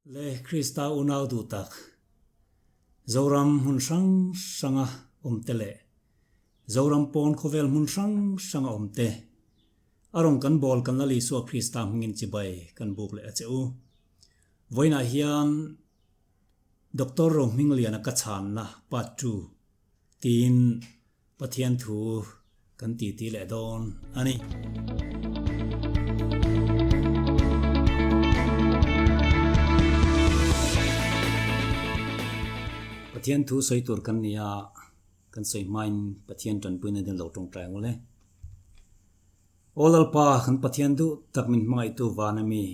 Le Krista unau duh tak, Zoram hmun hrang hranga awmte leh Zoram pawn khawvel hmun hrang hranga awmte, a rawn kan bawl kan Lal Isua Krista hmingin chibai kan buk leh a che u. Vawiinah hian Doctor Rohmingliana ka chhanna Part ii tiin Pathian thu kan titi leh dawn a ni. Pathian thu sawi tur kan ni a, kan sawi hmain Pathian tanpuina din lo tawngtai ang ule. Aw Lalpa, kan Pathian duh tak min hmangaihtu van a mi.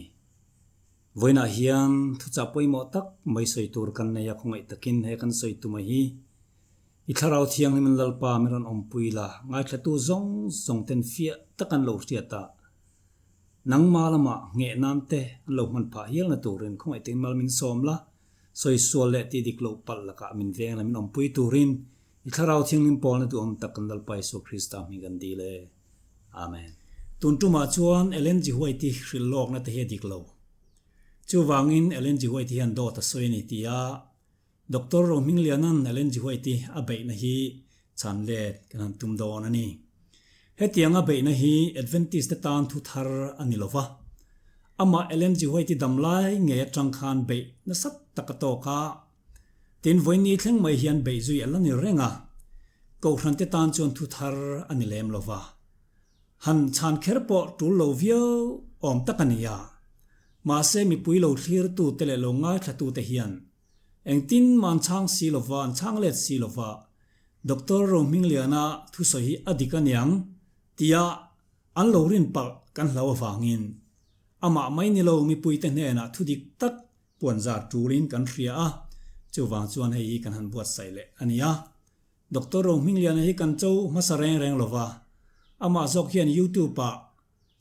Vawiinah hian thuchah pawimawh tak mai sawi tur kan nei a, khawngaih takin he kan sawi tumah hi I Thlarau Thianghlim in Lalpa min rawn awmpui la, ngaithlatu zawng zawng ten fiah tak an lo hriat a, nangma lamah ngheh nan te an lo hman phah hialna turin khawngaih takin mal min sawm la, sawi sual leh tih dik loh palh lakah min veng la min awmpui turin I Thlarau Thianghlim pawlna duhawm tak kan Lalpa Isua Krista hming kan dil e. Amen. Tun tumah chuan Ellen G. White i hrilh lawkna te hi a dik lo. Chuvangin Ellen G. White hian dawt a sawi a ni tia Doctor Rohmingliana'n Ellen G. White-i a beihna hi chhan let kan han tum dawn a ni. Hetiang a beihna hi Adventist te tan thu thar a ni lo va. Amah Ellen G. White-i dam lai ngei atang khan beih nasa tak a tawk a. Tin, vawiin thleng mai hian beih zui a la ni reng a. Kohhran te tan chuan thu thar a ni lem lo va. Han chhan kher pawh tul lo viau awm tak a ni a. Mahse mipui lo thlirtute leh lo ngaithlatute hian Engtin mah an chhang si lova, an chhang let si lova, Doctor Rohmingliana thusawi hi a dik aniang tia an lo rin palh kan hlau avangin amah mai ni lo mipuite hnenah thu dik tak puan zar tulin kan hria a, chuvang chuan hei hi kan han buatsaih leh a nia. Doctor Rohmingliana hi kan cho hmasa reng reng lova, amah zawk hian YouTube-ah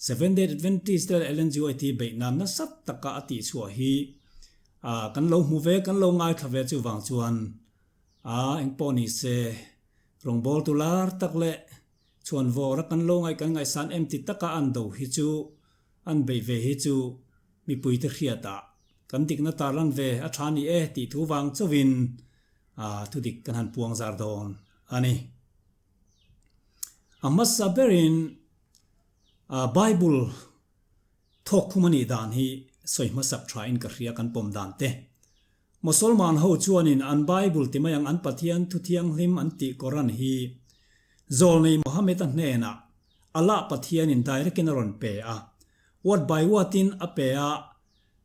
Seventh Day Adventist te leh Ellen G. White hi beih nan nasa taka a tih chhuah hi kan lo hmu ve, kan lo ngaithla ve chuvang chuan engpawh ni se rawngbawltu lar tak leh chhuanvawra kan lo ngaih kan ngaihsan em ti taka an do hi chu an beih ve hi chu mipuite hriatah kan dikna tarlan ve a tha ni e tih thu vang chauhin thudik kan han puang zar dawn a ni. A hmasa berin Bible thawkkhum a nih dan hi sawi hmasak thain ka hria kan pawm dan te. Mosolman ho chuanin an Bible ti mai ang an Pathian thu thianghlim an tih Koran hi Zawlnei Mohammed-a hnenah Allah Pathianin direct in a rawn pe a, word by word in a pe a,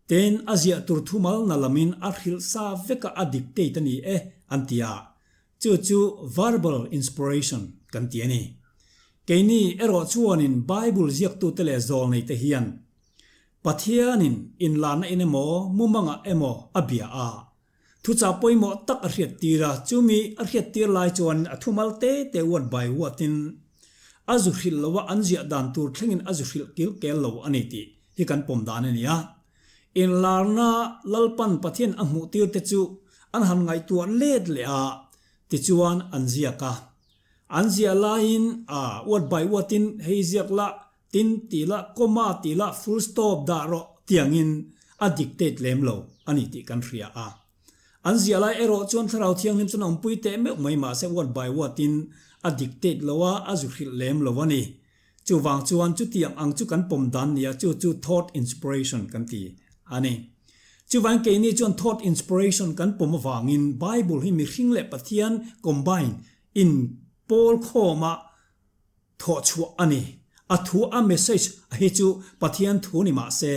tin a ziah tur thumal na lamin a hrilh sa veka a dictate a ni e an ti a, Chu chu verbal inspiration kan ti a ni. Keini erawh chuanin Bible ziaktute leh zawlneite hian Pathianin inlarna in emaw, mumangah emaw a bia a, thuchah pawimawh tak a hriattir a, chumi a hriattir lai chuanin a thumal te te word by word in a zu hrilh lo a, an ziah dan tur thlengin a zu hrilh kil kel lo a ni tih hi kan pawm dan a ni a. Inlarna Lalpan Pathian a hmuhtir te chu an han ngaihtuah let leh a, tichuan an ziak a. An ziah laiin a word by word in hei ziak la, tin ti la, comma ti la, full stop dah rawh tiangin a dictate lem lo a ni tih kan hria a. An ziah lai erawh chuan Thlarau Thianghlim chuan a awmpui teh meuh mai mahse word by word in a dictate lo a, a zu hrilh lem lo a ni. Chuvang chuan chutiang ang chu kan pawm dan nia chu chu thought inspiration kan ti a ni. Chuvang keini chuan thought inspiration kan pawm avangin Bible hi mihring leh Pathian combine in pawl khawma thawh chhuah a ni. A thu a message hi chu Pathian thu ni mah se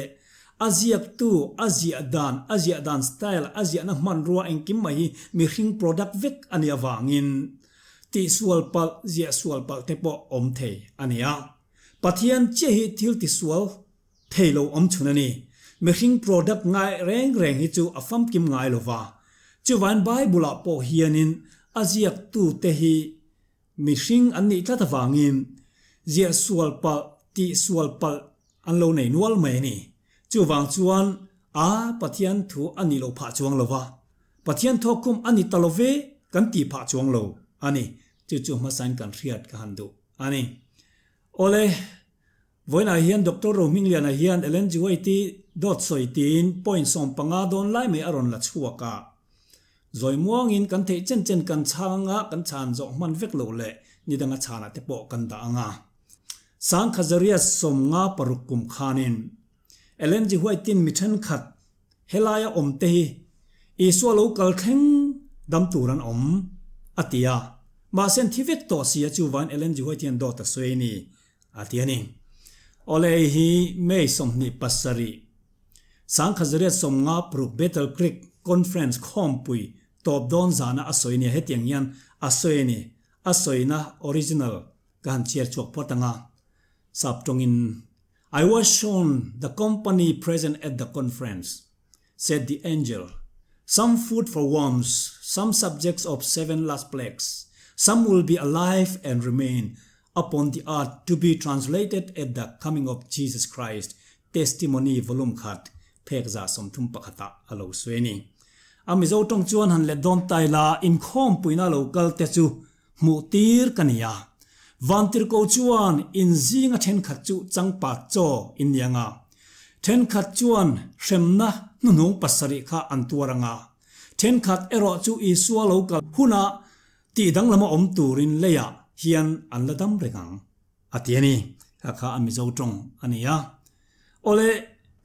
a ziaktu a ziah dan a ziah dan style a ziahna hmanrua engkim mai hi mihring product vek a nih avangin Tihsual palh, ziahsual palh te pawh awm thei a ni a. Pathian chiah hi thil tisual thei lo awm chhun a ni. Mihring product ngai reng reng hi chu a famkim ngai lo va. Chuvain Bible-ah pawh hianin a ziaktute hi mihring an nih tlat avangin ziahsual palh, tihsual palh an lo nei nual mai a ni. Chuvang chuan a Pathian thu a nih loh phah chuang lo va. Pathian thawkkhum a ni ta lo ve kan tih phah chuang lo a ni. Chu chu hmasain kan hriat ka han duh a ni. Awle, Vawiinah hian Doctor Rohmingliana hian Ellen G. White-i dawt sawi tiin point 15 dawn lai mai a rawn la chhuak a. Zawi muangin kan theih chen chen kan chhang anga kan chhan zawh hman vek loh leh ni danga chhanah te pawh kan dah ang a. Sangkhazaria 56 kum khanin Ellen G. White-in mi thenkhat helaia awm te hi Isua lo kal thleng dam tur an awm, a ti a. Mahse an thi vek tawh si a, chuvain Ellen G. White hian dawt a sawi a ni, a ti a ni. Awle hei hi May 27, 1956 Battle Creek Conference khawmpui tawp dawn zana a sawi nia hetiang hian a sawi a ni. A sawina original ka han chhiar chhuak phawt ang a, sap tawngin I was shown the company present at the conference, said the angel. Some food for worms, some subjects of seven last plagues, some will be alive and remain upon the earth to be translated at the coming of Jesus Christ, Testimony Volume khat, phek 31 ah a lo sawi a ni. A Mizo tawng chuan han let dawn ta ila, inkhawmpuina lo kal te chu Hmuh tir ka ni a. Vantirhko chuan in zinga thenkhat chu changpa chaw in ni ang a. Thenkhat chuan hremna hnuhnung pasarih kha an tuar ang a. Thenkhat erawh chu Isua lo kal hunah tih danglama awm turin leiah hian an la dam reng ang, a ti a ni. Kha kha a Mizo tawng a ni a. Awle,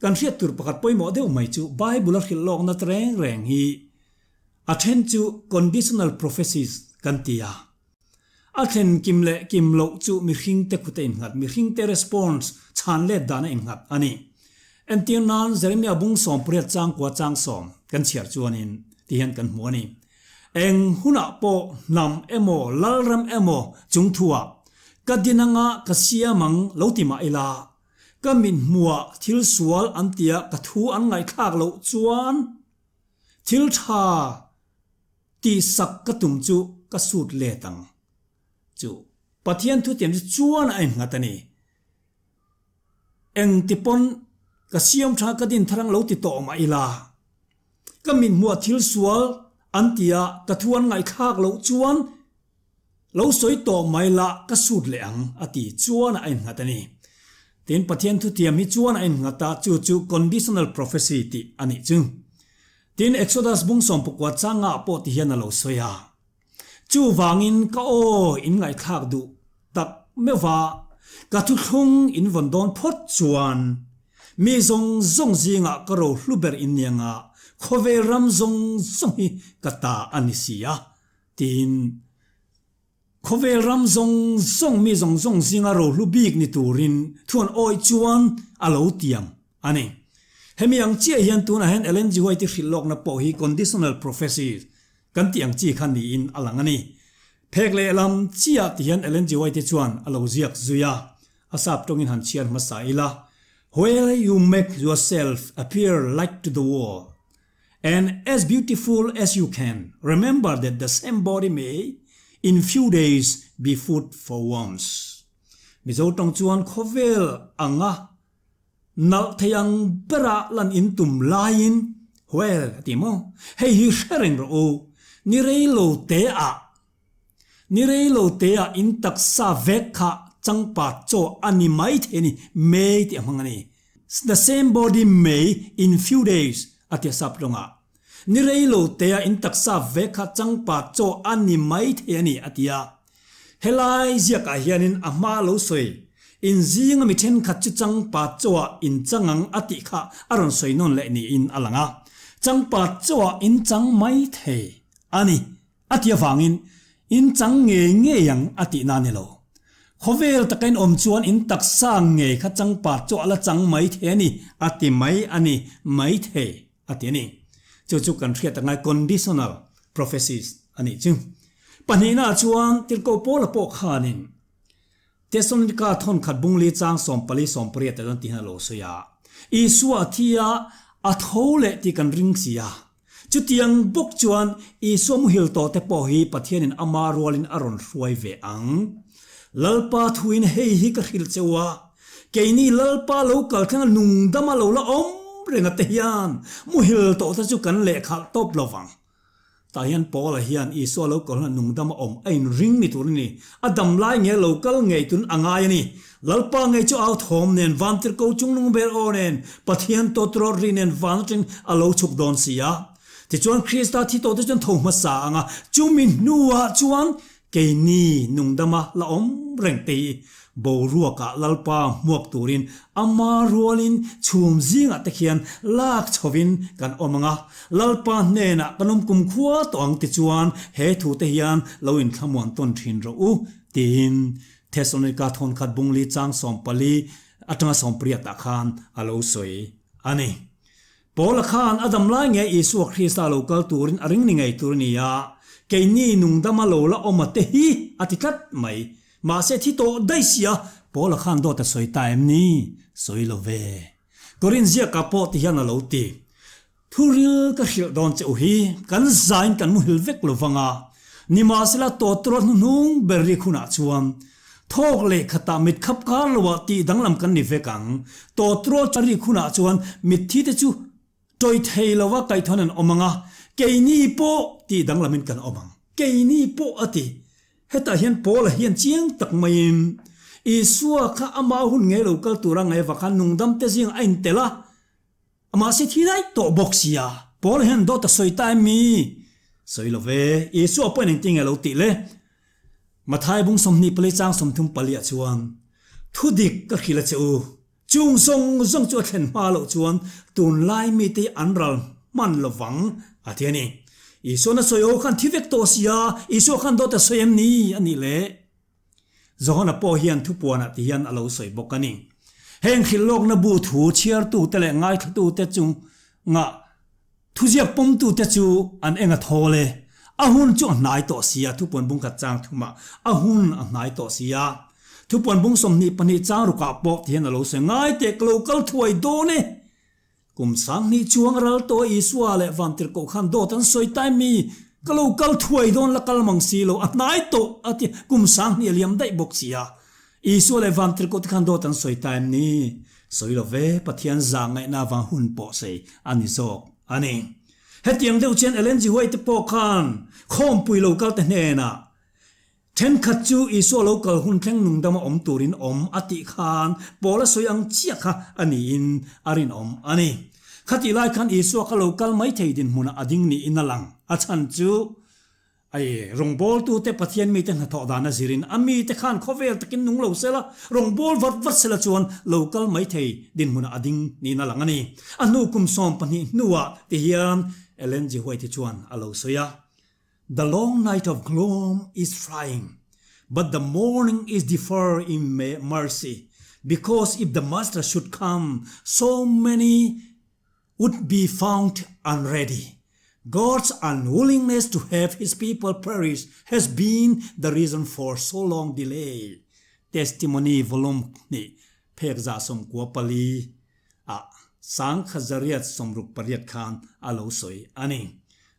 kan hriat tur pakhat pawimawh deuh mai chu Bible a hrilh lawkna reng reng hi A then chu conditional prophecies kan ti a. A thlen kim leh kim loh chu mihringte kut a innghat, mihringte response, chhan let dan a innghat a ni. Entir nan Jeremiah bung 18 chang kua chang sawm kan chhiar chuanin ti hian kan hmu a ni. Eng hunah pawh hnam emaw lalram emaw chungthuah ka din anga ka siam ang lo ti mah ila, ka mithmuah thil sual an tia ka thu an ngaihthlak loh chuan, Thil tha tihsak ka tum chu ka sut let ang chu. Pathian thutiam chu chuan a innghat a ni. Engti pawn ka siam tha ka din thar ang lo ti tawh mah ila, ka mithmuah thil sual an tia ka thu an ngaihthlak loh chuan Lo sawi tawh mai la ka sut leh ang a ti chuan a innghat a ni. Tin, Pathian thutiam hi chuan a innghat a, chu chu conditional prophecy tih a nih chu. Tin, Exodus bung 19 changa pawh ti hian a lo sawi a. Chuvangin ka aw in ngaihthlak duh tak meuh va, ka thuthlung in vawn dawn phawt chuan mi zawng zawng zingah ka ro hlu ber in ni anga khawvel ram zawng zawng hi ka ta a ni si a Tiin, khawvel ram zawng zawng mi zawng zawng zinga rohlu bik ni turin thu an awih chuan a lo tiam a ni. Hemi ang chiah hian tunah hian Ellen G. White-i hrilh lawkna pawh hi conditional prophecy kan tih ang chi kha niin a lang a ni. Phek lehlam chiah ti hian Ellen G. White-i chuan a lo ziak zui a, a sap tawngin han chhiar hmasa ila, Where you make yourself appear like to the world, And as beautiful as you can, remember that the same body may, in few days, be food for worms. Mizo tawng chuan khawvel anga nalh thei ang bera lan in tum laiin, well, a ti maw? Hei hi hre reng rawh u, ni rei lo te ah, ni rei lo te ah in taksa vek kha changpa chaw a ni mai thei a ni, may tih a hmang a ni. The same body may in few days a ti a sap tawngah. Ni rei lo te a in taksa ve kha changpa chaw a ni mai thei a ni a ti a. Helai ziakah hianin a hma lo sawi, in zinga mi thenkhat chu changpa chaw-ah in chang ang a tih kha a rawn sawi nawn leh niin a lang a. Changpa chaw-ah in chang mai thei a ni. A ti avangin in chang ngei ngei ang a tihna a ni lo. Khawvel taka in awm chuan in taksa ngei kha changpa chu a la chang mai thei a ni, a ti mai a ni, mai thei a ti a ni. Chu chu kan hriat angai conditional prophecies a nih chu. Pahnihna ah chuan Tirhkoh Paula pawh khanin Tesalonika thawnkhat bungli chang 14 18 ah chuan ti hian a lo sawi a, Isua a thi a, a tho leh tih kan ring si a. Chutiang bawk chuan Isua muhil tawhte pawh hi Pathianin ama rualin a rawn hruai ve ang. Lalpa thuin hei hi ka hrilh che u a, keini Lalpa lo kal thlenga nungdama lo la awm renga te hian muhil tawhte chu kan lehkhalh tawp lo vang. Tah hian Paula hian Isua lo kal hunah nungdam a awm a inring ni tur a ni. A dam lai nge lo kal ngei tun a ngai a ni. Lalpa ngei chu au thawm nen vantirhko chungnung ber aw nen Pathian tawtrawt ri nen van atangin a lo chhuk dawn si a. Tichuan Krista thi tawhte chuan tho hmasa ang a, chumi hnuah chuan Keini nungdama la awm reng te hi boruakah Lalpa hmuak turin ama rualin chhum zingah te khian lak chhovin kan awm ang a, Lalpa hnenah kan awm kumkhua tawh ang tichuan he thu te hian lo inthlamuan tawn thin rawh u tiin Thesalonika thawnkhat bungli chang 14 atanga 18 ah khan a lo sawi a ni. Paula khan a dam lai nge Isua Krista lo kal turin a ring ni ngei tur a ni a, keini nungdama lo la awm a te hi a ti tlat mai. Mahse thi tawh daih sia, Paula khan dawt a sawi ta em ni? Sawi lo ve. Korin ziakah pawh ti hian a lo ti, Thuril ka hrilh dawn che u hi, kan zain kan muhil vek lo vang a, nimahsela tawtrawt hnuhnung ber rik hunah chuan Thawk leh khatah mit khap kar loah tih danglam kan ni vek ang. Tawtrawt a rik hunah chuan mitthi te chu tawih thei lova kaihthawin an awm ang a, keini pawh tih danglamin kan awm ang. Keini pawh a ti. Hetah hian Paula hian chiang tak maiin Isua kha ama hun ngei lo kal tura ngaih avang khan nungdam te zingah a intel a, Mahse thi daih tawh bawk sia. Paul hian dawt a sawi ta em mi? Sawi lo ve. Isua pawhin engtin nge lo tih le? Mathai bung 24 chang 34 ah chuan, Thu dik ka hrilh a che u. Chung zawng zawng chu a thlen hma loh chuan tunlai mite hi an ral hman lo vang, a ti a ni. Isuan a sawi aw khan thi vek tawh sia, Isua khan dawt a sawi em ni? A nih le. Johana pawh hian thupuanah ti hian a lo sawi bawk a ni. Heng hrilhlawkna bu thu chhiartute leh ngaithlatute chunga thuziak pawmtute chu an eng a thawl e. A hun chu a hnai tawh si a, thupuan bung khat chang thumah a hun a hnai tawh si a. Thupuan bung 22 chang rukah pawh ti hian a lo sawi, Ngai teh ka lo kal thuai dawn e. Kum 2000 chuang ral tawh Isua leh Vantirhkoh khan dawt an sawi ta em mi? Ka lo kal thuai dawn la kal mang si lo, a hnai tawh a ti. Kum 2000 a liam daih bawk si a. Isua leh Vantirhkoh te khan dawt an sawi ta em ni? Sawi lo ve, Pathian zah ngaihna avang hun pawh sei a ni zawk a ni. Hetiang deuh chian Ellen G. White te pawh khan khawmpui lo kal te hnenah Thenkhat chu Isua lo kal hun thleng nungdama awm turin awm a tih khan Paula sawi ang chiah kha a niin a rinawm a ni. Khatih lai khan Isua kha lo kal mai thei dinhmunah a ding niin a lang. A chhan chu ai rawngbawltute Pathian mite hnathawh dan a zirin a mite khan khawvel takin nung lo sela, rawngbâwl vat vat sela chuan lo kal mai thei dinhmunah a ding niin a lang a ni. A hnu kum 12 hnuah tihian Ellen G. White hi chuan a lo sawi a. The long night of gloom is flying, but the morning is deferred in mercy, because if the master should come, so many would be found unready. God's unwillingness to have his people perish has been the reason for so long delay. Testimony Volume 2 phek 94 ah 1868 khan a lo sawi a ni.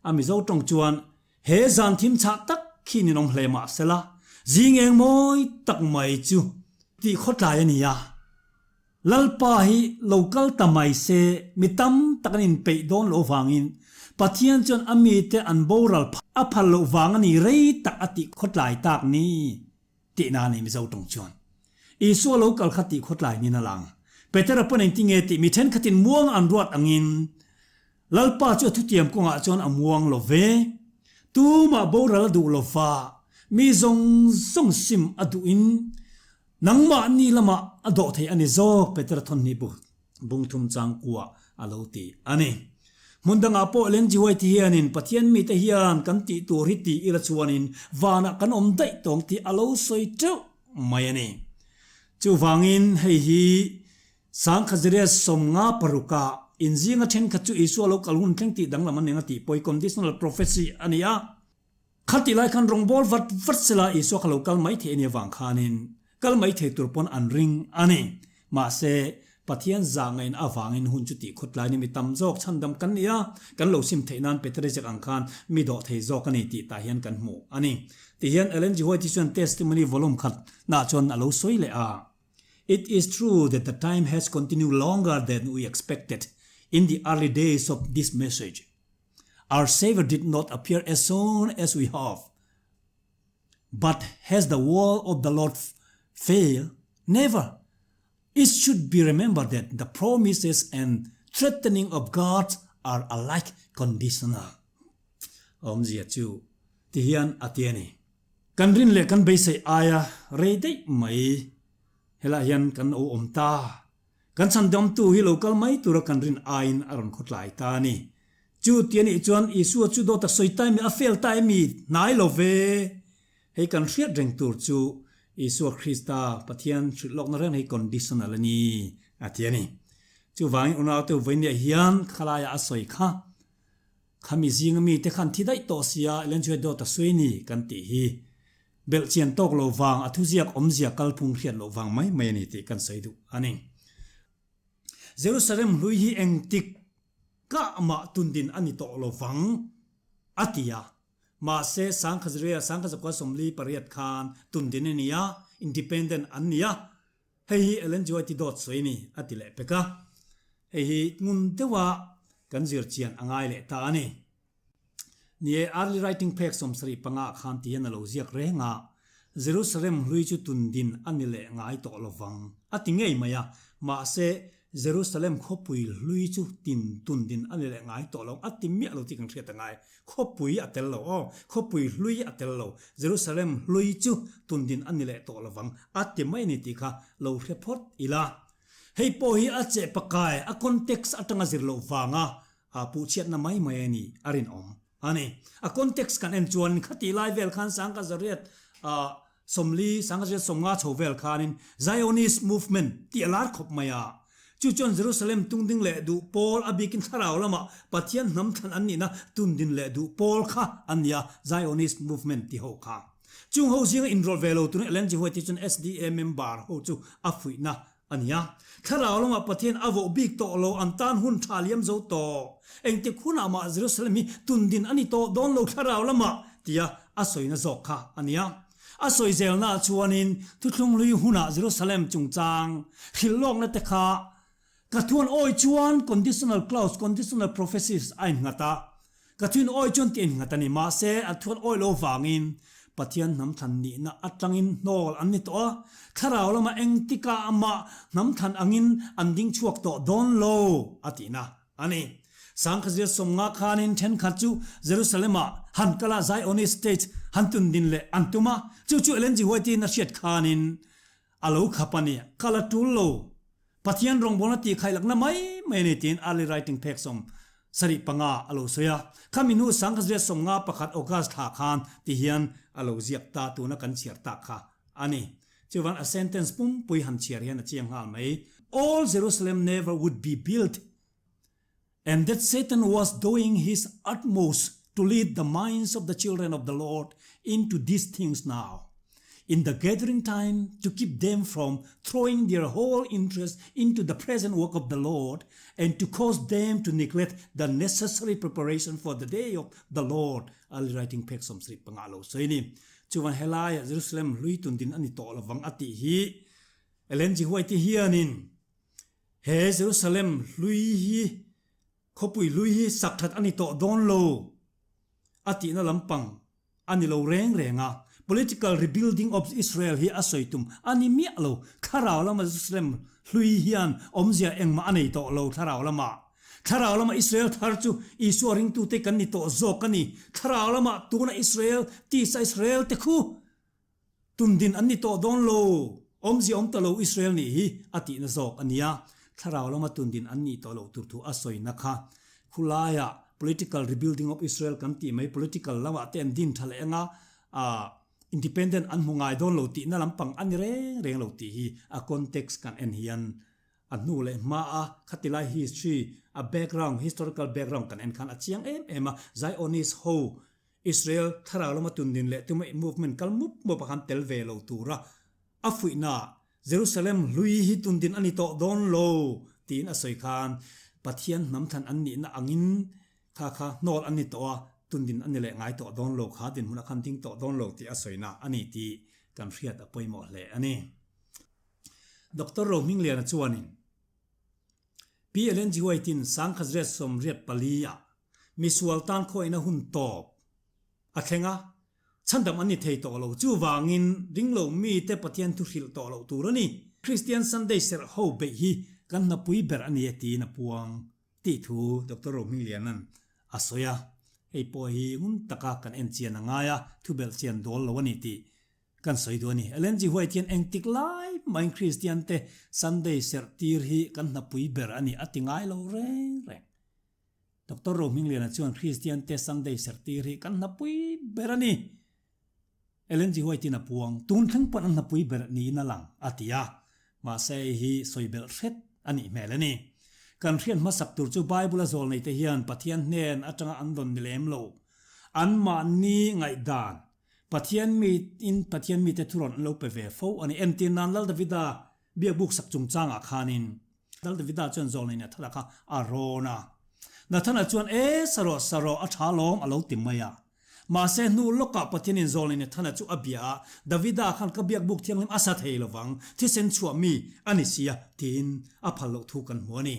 A Mizo tawng chuan he zan thim chhah tak khi ninawm hle mah sela, zing eng mawi tak mai chu tih khawtlai a ni a. Lalpa hi lo kal ta mai se mi tam tak an inpeih dawn loh vangin Pathian chuan a mite an boral a phal loh vang a ni rei tak a tih khawtlai tak ni. Tihna a nei Mizo tawng chuan. Isua lo kal kha tih khawtlai niin a lang. Petera pawn engti nge tih mi thenkhatin muang an ruat angin Lalpa chu a thutiam kawngah chuan a muang lo ve. Tumah boral a duh lo va, mi zawng zawng sim a duhin nangmahni lamah a dawh thei a ni zawk Petera thawnhnih bu. Bung thum chang kuah a lo ti a ni. Hmun dangah pawh Ellen G. White hianin Pathian mite hian kan tih tur hi ti ila chuanin vanah kan awm daih tawng tih a lo sawi teuh mai a ni. Chuvangin hei hi 1956 ah inzinga thenkhat chu Isua lo kal hun thleng tih danglam an eng a tih pawi conditional prophecy a ni a. Khatih lai khan rawngbâwl vat vat sela Isua kha lo kal mai thei a nih avang khanin kal mai thei tur pawn an ring a ni. Mahse, Pathian zahngaihna avangin hun chu tih khawt lain mi tam zawk chhandam kan ni a, kan lo sim theih nan Petera ziak ang khan mi dawh thei zawk a ni tih tah hian kan hmu a ni. Tihian Ellen G. White hi chuan Testimony volume khat nah chuan a lo sawi leh a. It is true that the time has continued longer than we expected in the early days of this message. Our Savior did not appear as soon as we hope. But has the word of the Lord failed? Never. It should be remembered that the promises and threatening of God are alike conditional. Awmzia chu ti hian a ti a ni. Kan rin leh kan beisei aia rei daih mai helaiah hian kan lo awm ta. Kan chhandamtu hi lo kal mai tura kan rin aiin a rawn khawtlai ta a ni. Chu ti a nih chuan Isua chu dawt a sawi ta emi, a fel ta emi hnai lo ve. Hei kan hriat reng tur chu Isua Krista Pathian hrilh lawkna reng hi conditional a ni a ti a ni. Chuvangin unaute vawinia hian khalaiah a sawi kha. Khami zinga mite khan thi daih tawh sia Ellen G. Dawt a sawi ni kan tih hi belh chian tawk lo vang a thuziak awmzia kalphung hriat loh vang mai mai a ni tih kan sawi duh a ni. Jerusalem hlui hi engtik kah mah tundin a ni tawh lo vang a ti a, mahse Sangkhazria Sangkhazakua 48 khan tundin a ni a, independent an ni a, Hei hi Ellen G. White dawt sawi a ni, a ti leh pek a. Hei hi ngun deuha kan zir chian a ngai leh ta a ni. Ni e, Early Writing phek 75 ah khan ti hian a lo ziak reng a, Jerusalem hlui chu tundin a ni leh ngai tawh lo vang, a ti ngei mai a. Mahse, Jerusalem khawpui hlui chu tin tundin a ni leh ngai tawh lo, a ti miah lo tih kan hriat a ngai. Khawpui a tel lo aw, khawpui hlui a tel lo, Jerusalem hlui chu tundin a ni leh tawh lovang a ti mai a ni tih kha lo hre phawt ila. Hei pawh hi a cheh pakai, a context atanga zir loh vanga puhchhiatna mai mai a ni a rinawm a ni. A context kan en chuan khatih lai vel khan sangka zariat 40, sangka 50 chho vel khanin Zionist movement tih a lar khawp mai a. Chu chuan Jerusalem tungding leh duh pawl a bikin thlarau lamah Pathian hnam thlan an nihna tundin leh duh pawl kha an ni a, Zionist movement ti ho kha. Chung ho zinga inrawlh ve lo turin Ellen G. White hi chuan SDA member ho chu a fuihna a ni a. Thlarau lamah Pathian a voh bik tawh lo an tan hun tha liam zo tawh. Engtik hunah mah Jerusalem hi tundin a ni tawh dawn lo thlarau lamah tia a sawina zawk kha a ni a. A sawi zelnaah chuanin Thuthlunghlui hunah Jerusalem chungchang hrilh lawkna te kha ka thuan awi chuan conditional clause, conditional prophecies, a innghat a, ka thuin awi chuan tih a innghat a ni. Mahse, a thuan awi lo vangin Pathian hnam thlan nihna atangin hnawl an ni tawh a, thlarau lama engtikah amah hnam thlan angin an ding chhuak tawh dawn lo a tihna a ni. Sangkhazia 50 khanin thenkhat chu Jerusalem-ah han kal a, Zionist state han tundin leh an tum a, chu chu Ellen G. White-in a hriat khanin a lo khap a ni. Kal a tul lo. Pathian rawngbawlna tih khaihlakna mai mai a ni tiin Early Writing phek 75 a lo sawi a. Khami hnu Sangkhazia 51 August thla khan ti hian a lo ziak ta tuna kan chhiar tak kha a ni. Chuvan a sentence pumpui han chhiar hian a chiang nghal mai. All Jerusalem never would be built And that Satan was doing his utmost to lead the minds of the children of the Lord into these things now. In the gathering time, to keep them from throwing their whole interest into the present work of the Lord and to cause them to neglect the necessary preparation for the day of the Lord. Early writing phek 75 lo sawi ni. Chuan helaia Jerusalem hlui tundin ani tawh lovang a tih hi Ellen G. White hianin He Jerusalem hlui hi, khawpui hlui hi sak that a ni tawh dawn lo a tihna lampang a ni lo reng reng a. Political rebuilding of Israel hi a sawi tum a ni miah lo. Thlarau lama Jerusalem hlui hian awmzia engmah a nei tawh lo thlarau lamah. Thlarau lama Israel thar chu Isua ringtute kan ni tawh zawk a ni. Thlarau lamah tuna Israel, tisa Israel te khu Tundin an ni tawh dawn lo, awmzia awm ta lo Israel nih hi a tihna zawk a nia. Thlarau lama tundin an nih tawh loh tur thu a sawina kha khulaiah political rebuilding of Israel kan tih mai political lamah te an din tha leh anga independent an hmu ngai dawn lo tihna lampang a ni reng reng lo tih hi a context kan en hian a hnu leh hma a khatilai history a background historical background kan en khan a chiang em em a Zionist ho Israel thlarau lama tundin leh tuma movement kal mup mup a khan tel ve lo tura a fuihna Jerusalem hlui hi tundin a ni tawh dawn lo tiin a sawi khan Pathian hnam thlan an nihna angin kha kha hnawl an ni tawh a, tundin a ni leh ngai tawh dawn lo kha dinhmun a khan ding tawh dawn lo tih a sawina a ni tih kan hriat a pawimawh hle a ni. Doctor Rohmingliana chuanin Pi Ellen G. White-in 1984 ah. Misual tan khawihna hun tawp a thleng a, chhandam an ni thei tawh lo. Chuvangin ringlo mite Pathian thu hrilh tawh loh tur a ni. Kristian Sunday serh ho beih hi kan hnapui ber a ni e tiin a puang tih thu Doctor Rohmingliana'n a sawi a. Hei pawh hi ngun taka kan en chian a ngai a, thu belh chian dawl lo a ni tih kan sawi duh a ni. Ellen G. White hian engtik lai mahin Kristian te Sunday serh tir hi kan hnapui ber a ni a ti ngai lo reng reng. Doctor Rohmingliana chuan Kristian te Sunday serhtir hi kan hnapui ber a ni. Ellen G. White-in a puang, Tun thleng pawn an hnapui ber niin a lang, a ti a. Mahse hei hi sawi belh hret a nih hmel a ni. Kan hriat hmasak tur chu Bible-a zawl neite hian Pathian hnen atanga an rawn ni lem lo. Anmahni ngaihdan, Pathian miin Pathian mite thurawn an lo pe ve fo a ni. Entir nan Lal Davida Biakbuk sak chungchangah khanin Lal Davida chuan zawlnei Nathana kha a rawn a. Nathana chuan, E, sa rawh, sa rawh, a tha lawm, a lo ti mai a. Mahse, hnu lawkah Pathianin zawlnei Nathana chu a bia a, Davida khan ka biakbuk thianghlim a sa thei lovang, thisen chhuah mi a ni sia, tiin a phal loh thu kan hmu a ni.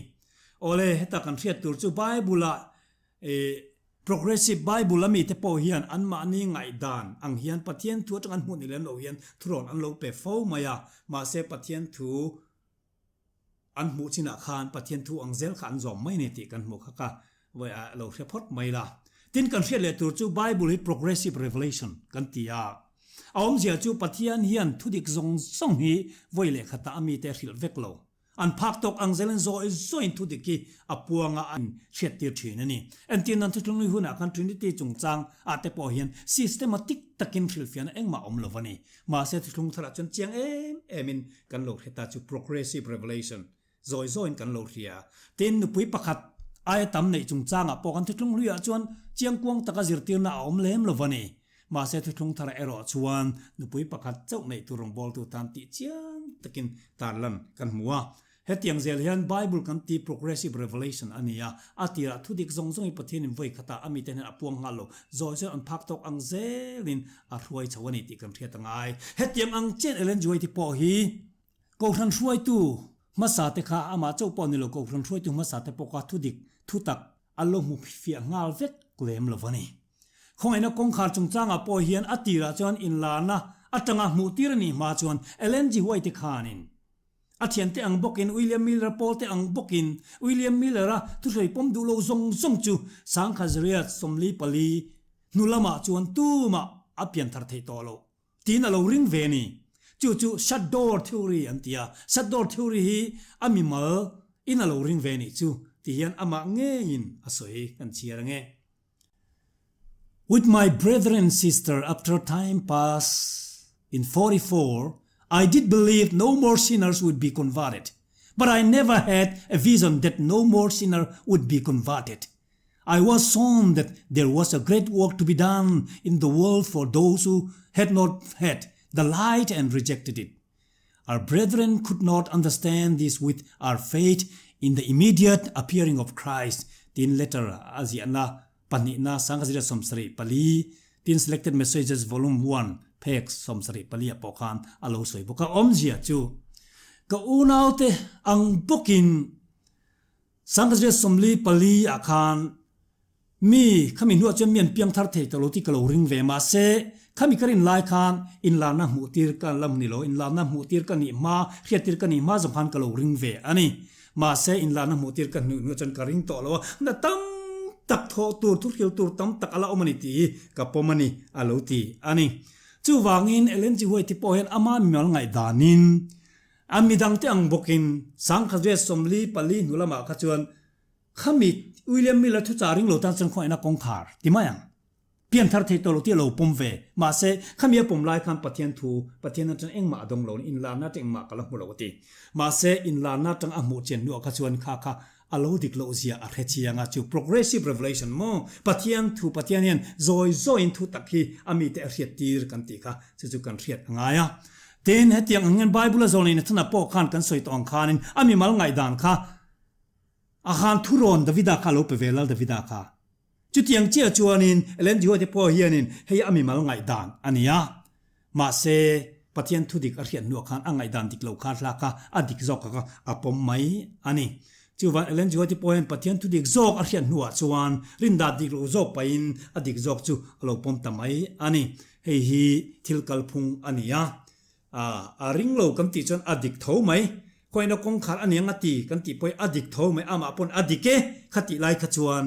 Awle, heta kan hriat tur chu Bible-ah E Progressive Bible a mite pawh hian anmahni ngaihdan ang hian Pathian thu atang an hmuh ni lem lo hian thurawn an lo pe fo mai a, mahse Pathian thu an hmuh chinah khan Pathian thu ang zel kha an zawm mai a ni tih kan hmuh kha ka vawi a lo hre phawt mai la. Tin kan hriat leh tur chu Bible hi Progressive Revelation kan ti a, a awmzia chu Pathian hian thudik zawng zawng hi vawi leh khatah a mite a hrilh vek lo. An phak tawk ang zelin zawi zawiin thu dik hi a puanga an hriattir thin a ni. Entir nan Thuthlunglui hunah khan Trinity chungchang ah te pawh hian systematic takin hrilhfiahna engmah awm lo a ni. Mahse Thuthlung tharah chuan chiang em emin kan lo hre ta chu Progressive Revelation zawi zawiin kan lo hria. Tin, nupui pakhat aia tam neih chungchangah pawh kan Thuthlunghluiah chuan chiangkuang taka zirtirna a awm lem lo a ni. Mahse thuthlung thar erawh chuan nupui pakhat chauh neih tur rawngbawltu tan tih chiang takin tarlan kan hmu a. Hetiang zel hian Bible kan ti progressive revelation a ni a, a tirah thudik zawng zawngin Pathianin vawi khatah a mite hnen a puang nghal lo, zawi zawi an phak tawk ang zelin a hruai chho a ni tih kan hriat a ngai. Hetiang ang chian Ellen G. White pawh hi Kohhran hruaitu hmasa te kha amah chauh pawh ni lo, Kohhran hruaitu hmasa te pawh kha thudik, thutak an lo hmu fiah nghal vek lem lo a ni. Khawngaihna kawngkhar chungchangah pawh hian a tirah chuan inlarna atanga hmuh tir a nih hma chuan Ellen G. White khanin a thiante ang bawkin William Miller pawlte ang bawkin William Miller-a thusawi pawm duh lo zawng zawng chu sangkhat zariat 44 hnu lamah chuan tumah a pianthar theih tawh loh tiin a lo ring ve a ni. Chu chu shut door theory an ti a, shut door theory hi a mimal in a lo ring ve a nih chu ti hian amah ngeiin a sawi kan chhiar ange. With my brother and sister after time pass in 44, I did believe no more sinners would be converted. But I never had a vision that no more sinner would be converted. I was shown that there was a great work to be done in the world for those who had not had the light and rejected it. Our brethren could not understand this with our faith in the immediate appearing of Christ tiin letter a ziahna pahnihna 1974 tin Selected Messages Volume One phek 74 ah pawh khan a lo sawi bawk a. Awmzia chu ka unaute ang bawkin 1944 ah khan Mi, khami hnuah chuan mi an piang thar thei tawh lo tih ka lo ring ve. Mahse, khami ka rin lai khan inlarna hmuh tir ka la ni lo, inlarna hmuh tir ka nih hma, hriat tir ka nih hma zawng khan ka lo ring ve a ni. Mahse, inlarna hmuh tir ka hnuh hnuah chuan ka ring tawh lo a, na tam tak thawh tur, thuhril tur tam tak a la awm a ni tih hi ka pawm a ni, a lo ti a ni. Chuvangin, Ellen G. White pawh hian ama mimal ngaihdanin, a midangte ang bawkin, 1944 hnu lamah kha chuan Khami William Miller thuchah ring lo tan chuan khawngaihna kawngkhar ti mai ang. Pian thar thei tawh lo tih a lo pawm ve. Mahse, khami a pawm lai khan Pathian thu, Pathian atang engmah a dawng lo, inlarna atang engmah ka la hmu lo a ti. Mahse, inlarna atang a hmuh chian hnuah kha chuan kha kha a lo dik loh zia a hre chiang a, chu progressive revelation maw? Pathian thu, Pathian hian zawi zawiin thu tak hi a mite a hriat tir kan tih kha chu chu kan hriat a ngai a. Tin, hetiang ang hian Bible a zawn leh Nathana pawh khan kan sawi tawh ang khanin a mimal ngaihdan kha A han thurawn Davida kha a lo pe ve Lal Davida kha. Chutiang chiah chuanin Ellen G. White pawh hianin hei a mimal ngaihdan a ni a. Mahse, Pathian thudik a hriat hnuah khan a ngaihdan dik lo kha hla kha a dik zawk kha a pawm mai a ni. Chuvan Ellen G. White pawh hian Pathian thu dik zawk a hriat hnuah chuan rindan dik lo zawk pahin a dik zawk chu a lo pawm ta mai a ni. Hei hi thil kalphung a ni a. A ring lo kan tih chuan a dik tho mai. Khawiahna kawngkhar a niang a ti kan tih pawhin a dik tho mai, amah pawn a dik e kha tih lai kha chuan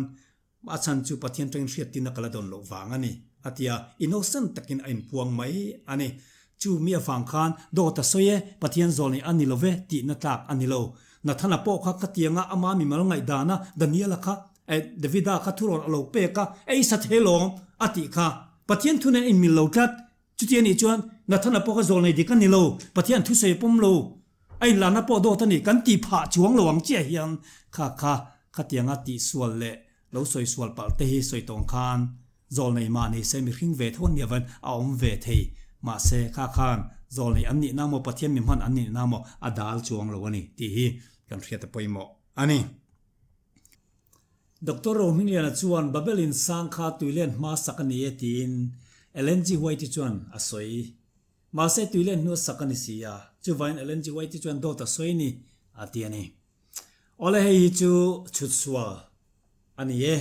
A chhan chu Pathian tangin hriattirna ka la dawn loh vang a ni, a ti a, innocent takin a inpuang mai a ni. Chu mi avang khan dawt a sawi e, Pathian zawl nei a ni lo ve tihna tlak a ni lo. Nathana pawh kha khatianga ama mimal ngaihdana Daniela kha, eh, Davida kha thurawn a lo pek a, ei sa thei lawm, a tih kha. Pathian thu nen a inmil lo tlat. Chuti a nih chuan Nathana pawh kha zawl nei dik a ni lo, Pathian thusawi a pawm lo, a inlarna pawh dawt a ni, kan tih phah chuang lo ang chiah hian kha kha khatianga tihsual leh lo sawi sual palh te hi sawi tawng khan zawl nei mah ni se mihring ve tho an nih avangin a awm ve thei. Mahse kha khan zawl nei an nihna maw Pathian mi hman an nihna maw a dal chuang lo a ni tih hi kan hriat a pawimawh a ni. Doctor Rohmingliana chuan Babel in sang kha tuilen hma sak a ni e tiin Ellen G. White-i chuan a sawi. Mahse tuilen hnu a sak a ni si a, chuvain Ellen G. White-i chuan dawt a sawi ni a ti a ni. Awle hei hi chu chhutsual a ni e.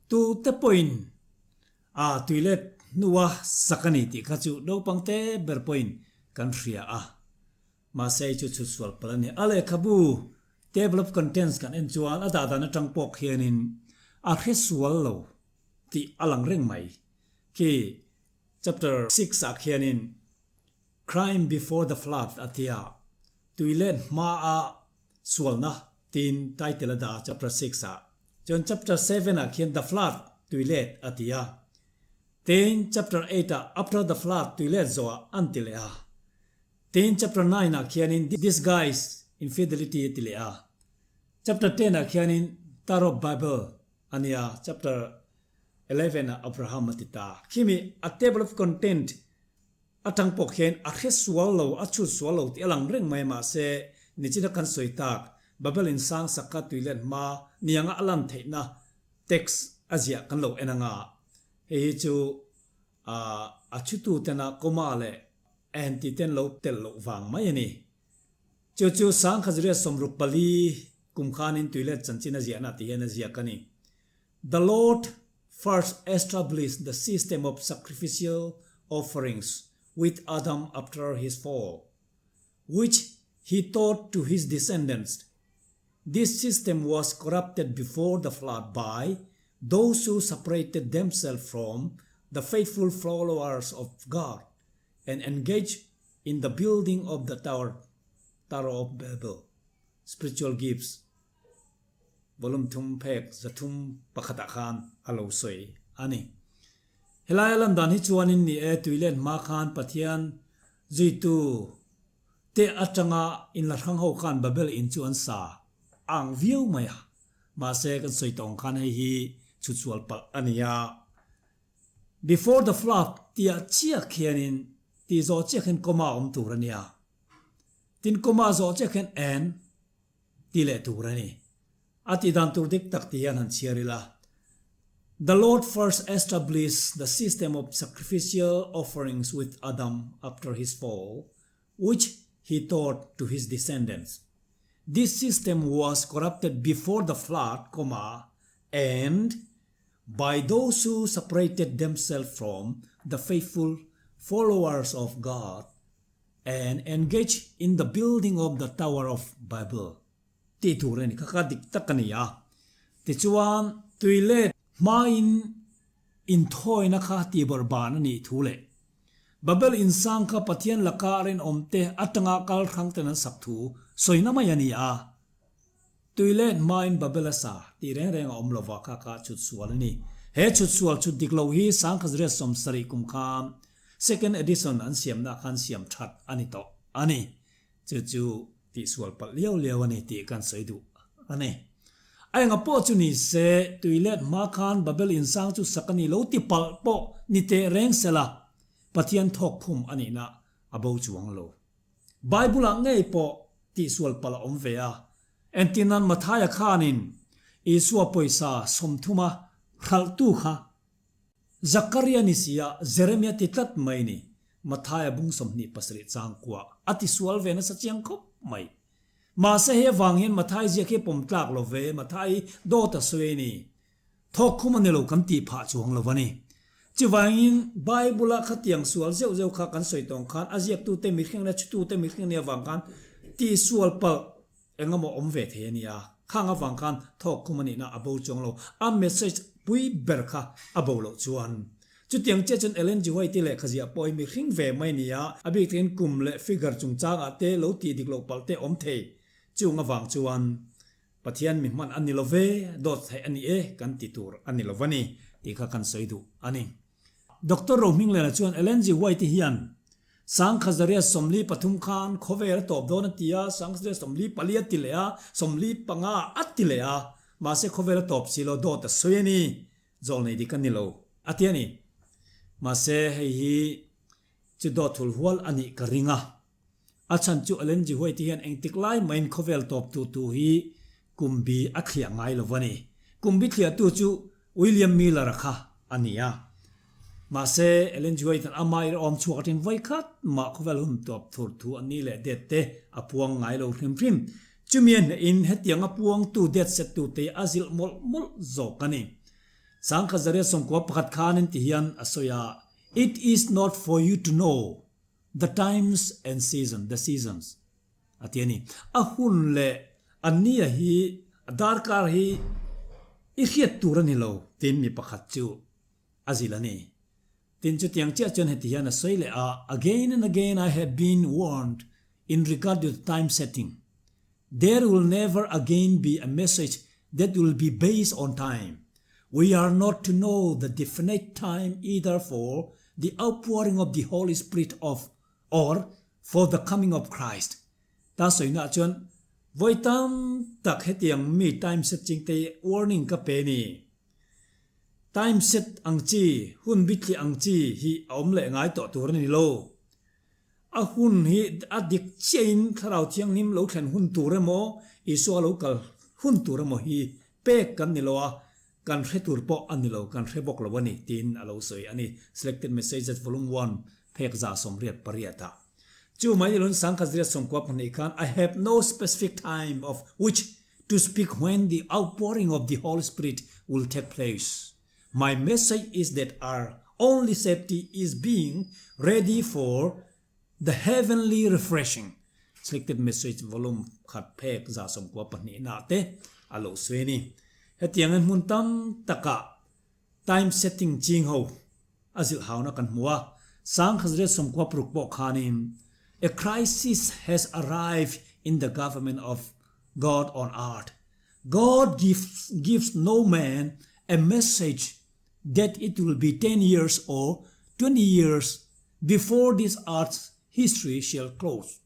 Tute pawhin a tuilet hnua sak a ni tih kha chu naupang te ber pawhin kan hria a. Mahse hei chu chhutsual palh a ni. A lehkhabu Table of Contents kan en chuan a dah dan atang pawh khianin a hre sual lo tih a lang reng mai. Khi chapter 6 ah khianin Crime before the flood a tia tuilet hmaa sualna tiin title a dah a chapter 6 ah. Chuan chapter 7 ah khian The Flood, tuilet a ti a. Tin chapter 8 ah After the Flood, tuilet zawhah an ti leh a. Tin, chapter 9 ah khianin Disguise Infidelity a ti leh a. Chapter 10 ah khianin Tower of Babel a nia, chapter 11 ah Abraham a ti ta. Khimi a table of content atang pawh khian a hre sual lo, a chhut sual lo tih a lang reng mai mahse nichina kan sawi tak Babel in sang sak kha tuilet hma nianga a lan theihna text a ziah kan lo en anga hei hi chu a chhutu tena comma leh En tih ten lo telh loh vang mai a ni. Chu chu Sangkhazriat 64 kum khanin tuilet chanchin a ziahna tih hian a ziak a ni. The Lord first established the system of sacrificial offerings with Adam after his fall, which he taught to his descendants. This system was corrupted before the flood by those who separated themselves from the faithful followers of God and engaged in the building of the tower, Tower of Babel. Spiritual Gifts, Volume thum phek 301 ah khan a lo sawi a ni. Helai a lan dan hi chuanin ni e tuilen hma khan Pathian zuitu te atanga inla hrang ho khan Babel in chu an sa ang viau mai a. Mahse kan sawi tawng khan hei hi chhutsual palh a ni a. Before the flood tih ah chiah khianin tih zawh chiah khian comma awm tur a nia. Tin comma zawh chiah khian and tih leh tur a ni. A tih dan tur dik tak tih hian han chhiar ila. The Lord first established the system of sacrificial offerings with Adam after his fall, which he taught to his descendants. This system was corrupted before the flood, comma, and by those who separated themselves from the faithful followers of God and engaged in the building of the Tower of Babel. Tih tur a ni kha kha dik tak a ni a. Tichuan, tui let hmain inthawina kha tihbawrh ban a nih thu leh Babel insang kha Pathian laka a rinawmte atanga kal hrang ten an sak thu sawina mai a ni a. Tui let hmain Babel a sa tih reng reng a awm lova kha kha chhut sual a ni. He chhut sual chhut dik loh hi 1970 kum khan Second Edition an siamna khan siam that a ni tawh a ni. Chu chu tihsual palh liau liau a ni tih kan sawi duh a ni. A enga pawh chu ni se, tui let hma khan Babel insang chu sak a ni lo ti palh pawh ni teh reng se la, Pathian thawk khum a nihna a bo chuang lo. Bible-ah ngei pawh tihsual palh a awm ve a. Entirnan Mathaia khanin Isua pawisa 30 a hralhtu kha Zakaria ni si a, Jeremia ti tlat mai ni. Mathaia bung 27 chang kuah a ti sual ve nasa chiang khawp mai. Mahse hei avang hian Mathai ziak hi a pawm tlak lo ve, Mathai hi dawt a sawi a ni. Thawk khum a ni lo kan tih phah chuang lo a ni. Chuvangin Bible-a khatiang sual zeuh zeuh kha kan sawi tawng khan a ziaktute mihring leh chhutute mihring nia vang khan tihsual palh eng emaw awm ve thei a nia. Khang avang khan thawk khum a nihna a bo chuang lo. A message pui ber kha a bo loh chuan. Chutiang chiah chuan Ellen G. White-i lehkha ziah pawh hi mihring ve mai nia, a bik takin kum leh figure chungchangah te lo tih dik loh palh te awm thei. Chung avang chuan Pathian mi hman a ni lo ve, dawt theih a ni e kan ti tur a ni lo va ni tih kha kan sawi duh a ni. Doctor Rohminglena chuan Ellen G. White-i hian Sangkhazaria 43 khan khawvel a tawp dawn a ti a, Sangkhazaria 44 a ti leh a, 45 a ti leh a, mahse khawvel a tawp si lo, dawt a sawi a ni, zawlnei dik a ni lo a ti a ni. Mahse hei hi chu dawt hulhual a nih ka ring a. A chhan chu Ellen G. White hian engtik lai mahin khawvel tawp tu tu hi kum bi a thliah ngai lo a ni. Kum bi thliahtu chu William Miller-a kha a ni a. Mahse, Ellen G. White-a'n ama ir awm chhuak aṭin vawi khat mah khawvel hun tawp thur thu a ni leh det te a puang ngai lo hrim hrim. Chumi a hnehin hetianga puangtu det set tute a zilh mawlh mawlh zawk a ni. Sangkhazaria 11 khanin ti hian a sawi a, It is not for you to know. The times and season, the seasons, a ti a ni. A hun leh a nia hi, a darkar hi i hriat tur a ni lo, tiin mi pakhat chu a zilh a ni. Tin, chutiang chiah chuan heti hian a sawi leh a, Again and again I have been warned in regard to the time setting. There will never again be a message that will be based on time. We are not to know the definite time either for the outpouring of the Holy Spirit of or for the coming of Christ. Ta sawi na chuan vawi tam tak hetiang mi time set ching te warning ka pe ni. Time set ang chi, hun bithli ang chi hi a awm leh ngai tawh tur a ni lo. A hun hi a dik chiahin Thlarau Thianghlim lo thlen hun tur emaw, Isua lo kal hun tur emaw hi pek kan ni lo a, kan hre tur pawh a ni lo, kan hre bawk lo a ni, tiin a lo sawi a ni, Selected Messages Volume One, phek 188 ah. Chu mai nilun 1992 khan, I have no specific time of which to speak when the outpouring of the Holy Spirit will take place. My message is that our only safety is being ready for the heavenly refreshing. Selected Message Volume khat phek 92 na te a lo sawi a ni. Hetiangin hmun tam takah time setting ching ho a zilh hauna kan hmu a. 1996 pawh khanin A crisis has arrived in the government of God on earth. God gives gives no man a message that it will be 10 years or 20 years before this earth's history shall close.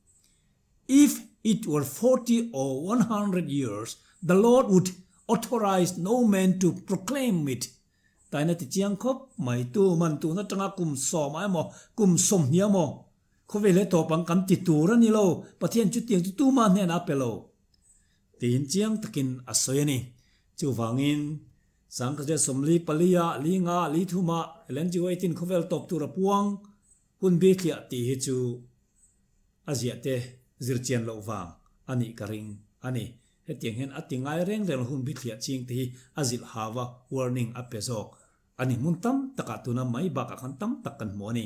If it were 40 or 100 years, the Lord would authorize no man to proclaim it. Taina ti chiang khawp mai tu man tun atanga kum sawm a emaw kum sawmhnih emaw khawvel he tawp ang kan ti tur a ni lo, Pathian chutiang chu tuma hnenah a pe lo. Tiin chiang takin a sawi a ni. Chuvangin, Sangkhatia 44 ah, li nga ah, li thum ah, Ellen G. White-in khawvel tawp tur a puang hun bi thliah tih hi chu a ziah te zir chian loh vang a nih ka ring a ni. Hetiang hian a ti ngai reng reng lo hun bi thliah ching te hi a zilh hau a, warning a pe zawk a ni. Hmun tam takah tuna mai bakah khan tam tak kan hmu a ni.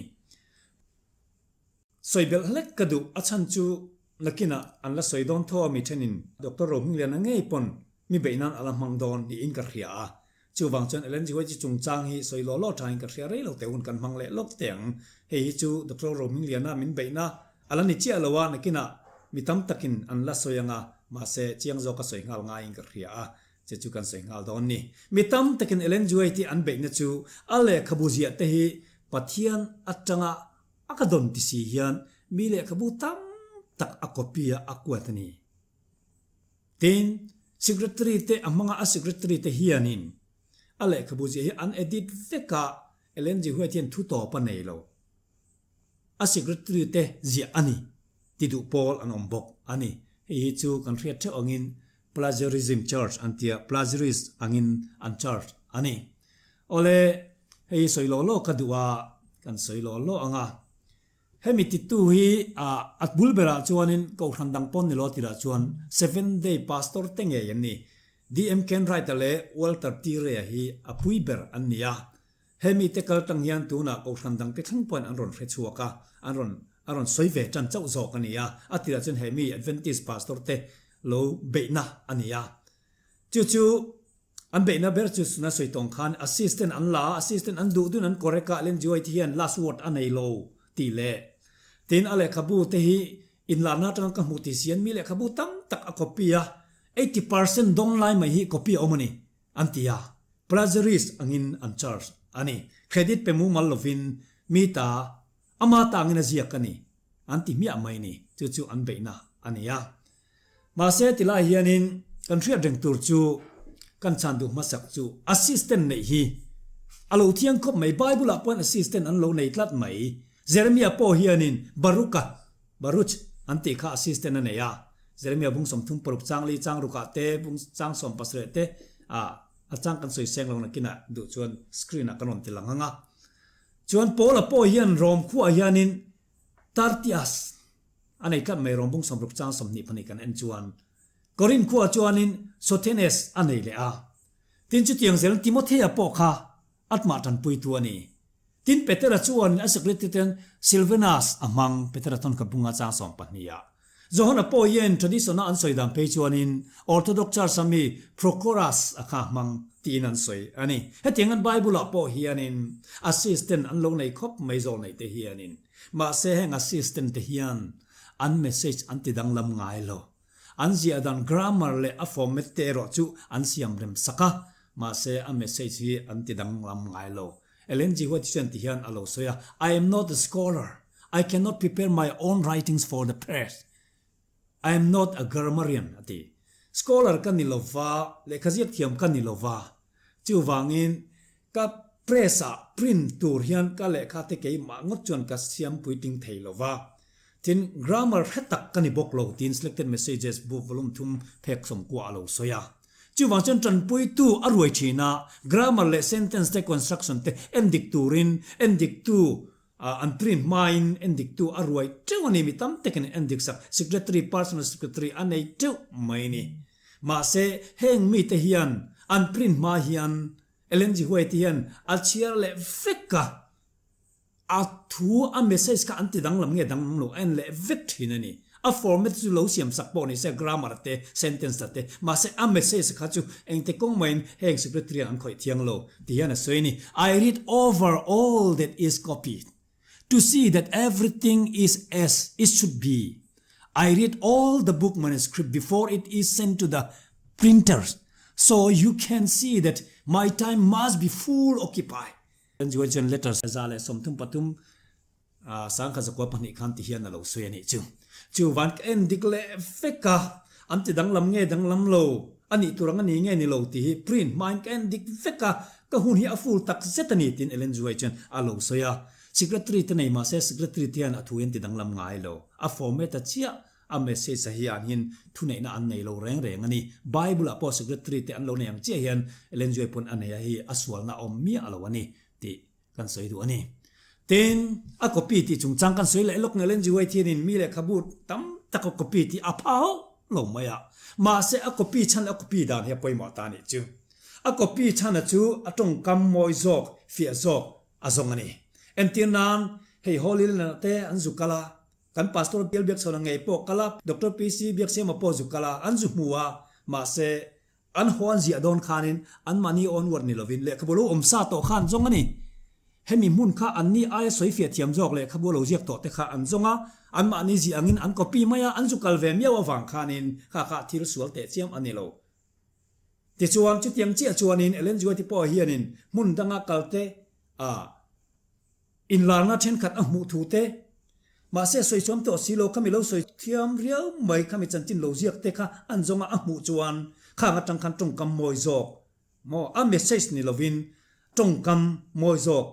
Sawi belh hlek ka duh, a chhan chu nakinah an la sawi dawn tho a mi thenin Doctor Rohmingliana ngei pawn mi beih nan a la hmang dawn niin ka hria a. Chuvang chuan Ellen G. White chungchang hi sawi law law thain ka hria rei lo teh hun kan hmang leh lawk teh ang. Hei hi chu Doctor Rohmingliana min beihna a la ni chiah lo a, nakinah mi tam takin an la sawi ang a, mahse chiang zawk a sawi nghal ngaiin ka hria a, che chu kan sawi nghal dawn ni. Mi tam takin Ellen G. White an beihna chu a lehkhabu ziah te hi Pathian atanga A ka dawn ti si hian mi lehkhabu tam tak a copy a a kuat a ni. Tin, secretary te a hmanga a secretary te hianin a lehkhabu ziah hi an edit vek a, Ellen G. White hian thu tawp a nei lo. A secretary te ziah a ni ti duh pawl an awm bawk a ni. Hei hi chu kan hriat theuh angin plagiarism charge an tia, plagiarist angin an charge a ni. Awle, hei hi sawi law law ka duh a, kan sawi law law ang a. Hemi titu hi a bul berah chuanin Kohhran dang pawn ni lo tirah chuan Seventh Day Pastor te ngei an ni. DM Kenwright-a leh Walter T. Ray-a hi a pui ber an ni a. Hemi te kal tang hian tunah Kohhran dang te thleng pawhin an rawn hre chhuak a, an rawn a rawn sawi ve tan chauh zawk a ni a. A tirah chuan hemi Adventist Pastor te lo beihna a ni a. Chu chu An beihna ber chu suna sawi tawng khan assistant an la a, assistant an duh dun an correct a, Ellen G. White hian last word a nei lo tih leh tin a lehkhabu te hi inlarna atanga ka hmuh tih si an mi lehkhabu tam tak a copy a, 80% dawn lai mai hi copy a awm a ni an ti a, plagiarist angin an charge a ni. Credit pe mumal lovin mi ta ama ta angin a ziak a ni an ti hmiah mai ni, chu chu an beihna a ni a. Mahse tilai hianin kan hriat reng tur chu kan chhan duh hmasak chu assistant neih hi a lo thiang khawp mai. Bible ah pawhin assistant an lo nei tlat mai. Jeremiah pawh hianin Baruch-a, Baruch, an tih kha assistant a nei a. Jeremiah bung 36 chang li chang rukah te, bung chang 17 te ah a chang kan sawi seng lo nakinah duh chuan screen ah kan rawn ti lang ang a. Chuan Paula pawh hian Rom khuaah hianin Tertius, A nei tlat mai rawn bung 60 chang 22 kan en chuan Korinth khuaah chuanin Sothenes a nei leh a. Tin chutiang zelin Timothea pawh kha atmah tanpuitu a ni. Tin Petera chuanin a secretary ten Silvanus a hmang, Petera chuan ka bunga chang 12 ah. Johana pawh hian tradition-a an sawi dan phei chuanin Orthodox Church a mi Prochorus a kha hmang tiin an sawi a ni. Hetiang an Bible-ah pawh hianin assistant an lo nei khawp mai zawl neih te hianin. Mahse heng assistant te hian an message an ti danglam ngai lo. An ziah dan grammar leh a format te erawh chu an siam rem sak a, mahse a message hi an ti danglam ngai lo. Ellen G. White chuan ti hian a lo sawi a, I am not a scholar. I cannot prepare my own writings for the press. I am not a grammarian a ti. Scholar ka ni lova, lehkha ziak thiam ka ni lova. Chuvangin ka press ah print tur hian ka lehkha te keimah ngawt chuan ka siam puitling thei lova. Tin, grammar hre tak ka ni bawk lo tiin Selected Messages book volume thum phek 90 a lo sawi a. Chuvang chuan tanpuitu a ruai thin a, grammar leh sentence te construction te endik turin endiktu An print hmain endiktu a ruai teuh a ni, mi tam takin an endik sak, secretary, personal secretary a nei teuh mai a ni. Mahse, heng mite hian an print hma hian Ellen G. White hian a chhiar leh vek a, a thu, a message kha an ti danglam nge danglam lo a en leh vek thin a ni. A format chu lo siam sak pawh ni se, grammar te, sentence te, mahse a message kha chu engti kawng mahin heng secretary an khawih thiang lo ti hian a sawi a ni. I read over all that is copied to see that everything is as it should be. I read all the book manuscript before it is sent to the printers so you can see that my time must be full occupied. Chuan letters 133 Sangkhat 92 khan ti hian a lo sawi a nih chu. Chu van ka en dik leh vek a, an ti danglam nge danglam lo, a nih tur ang a ni nge ni lo tih hi print hmain ka en dik vek a, ka hun hi a full tak zet a ni tiin Ellen Zuai chuan a lo sawi a. Secretary te nei mah se secretary te hian a thu hi an ti danglam ngai lo, a format a chiah a message a hian hin thuneihna an nei lo reng reng a ni. Bible ah pawh secretary te an lo nei ang chiah hian Ellen Zuai pawn a nei a hi a sualna a awm miah lo a ni tih Kan sawi duh a ni. Tin, a copy tih chungchang kan sawi leh lawk nge Ellen G. White hianin mi lehkhabu tam tak a copy tih a pha hauh lo mai a. Mahse, a copy chhan leh a copy dan hi a pawimawh ta a nih chu. A copy chhana chu a tawngkam mawi zawk, fiah zawk a zawng a ni. Entir nan, hei Holy Land-ah te an zu kal a, kan Pastor Bial Biakchhawna ngei pawh kal a, Doctor PC Biaksiama pawh zu kal a, an zu hmu a, mahse, An haw an ziah dawn khanin anmahni onward ni lovin lehkhabu lo awm sa tawh kha an zawng a ni. Hemi hmun kha anni aia sawifiah thiam zawk lehkhabu lo ziak tawh te kha an zawng a, anmahni ziah angin an copy mai a, an zu kal ve miau avang khanin kha kha thil sual teh chiam a ni lo. Tichuan, chutiang chiah chuanin Ellen G. White pawh hianin hmun danga kalte a. Inlarna thenkhat a hmuh thu te, mahse sawi chuam tawh si lo khami lo sawi thiam riau mai khami chanchin lo ziak te kha an zawnga a hmuh chuan khang atang khan tawngkam mawi zawk maw a message ni lovin tawngkam mawi zawk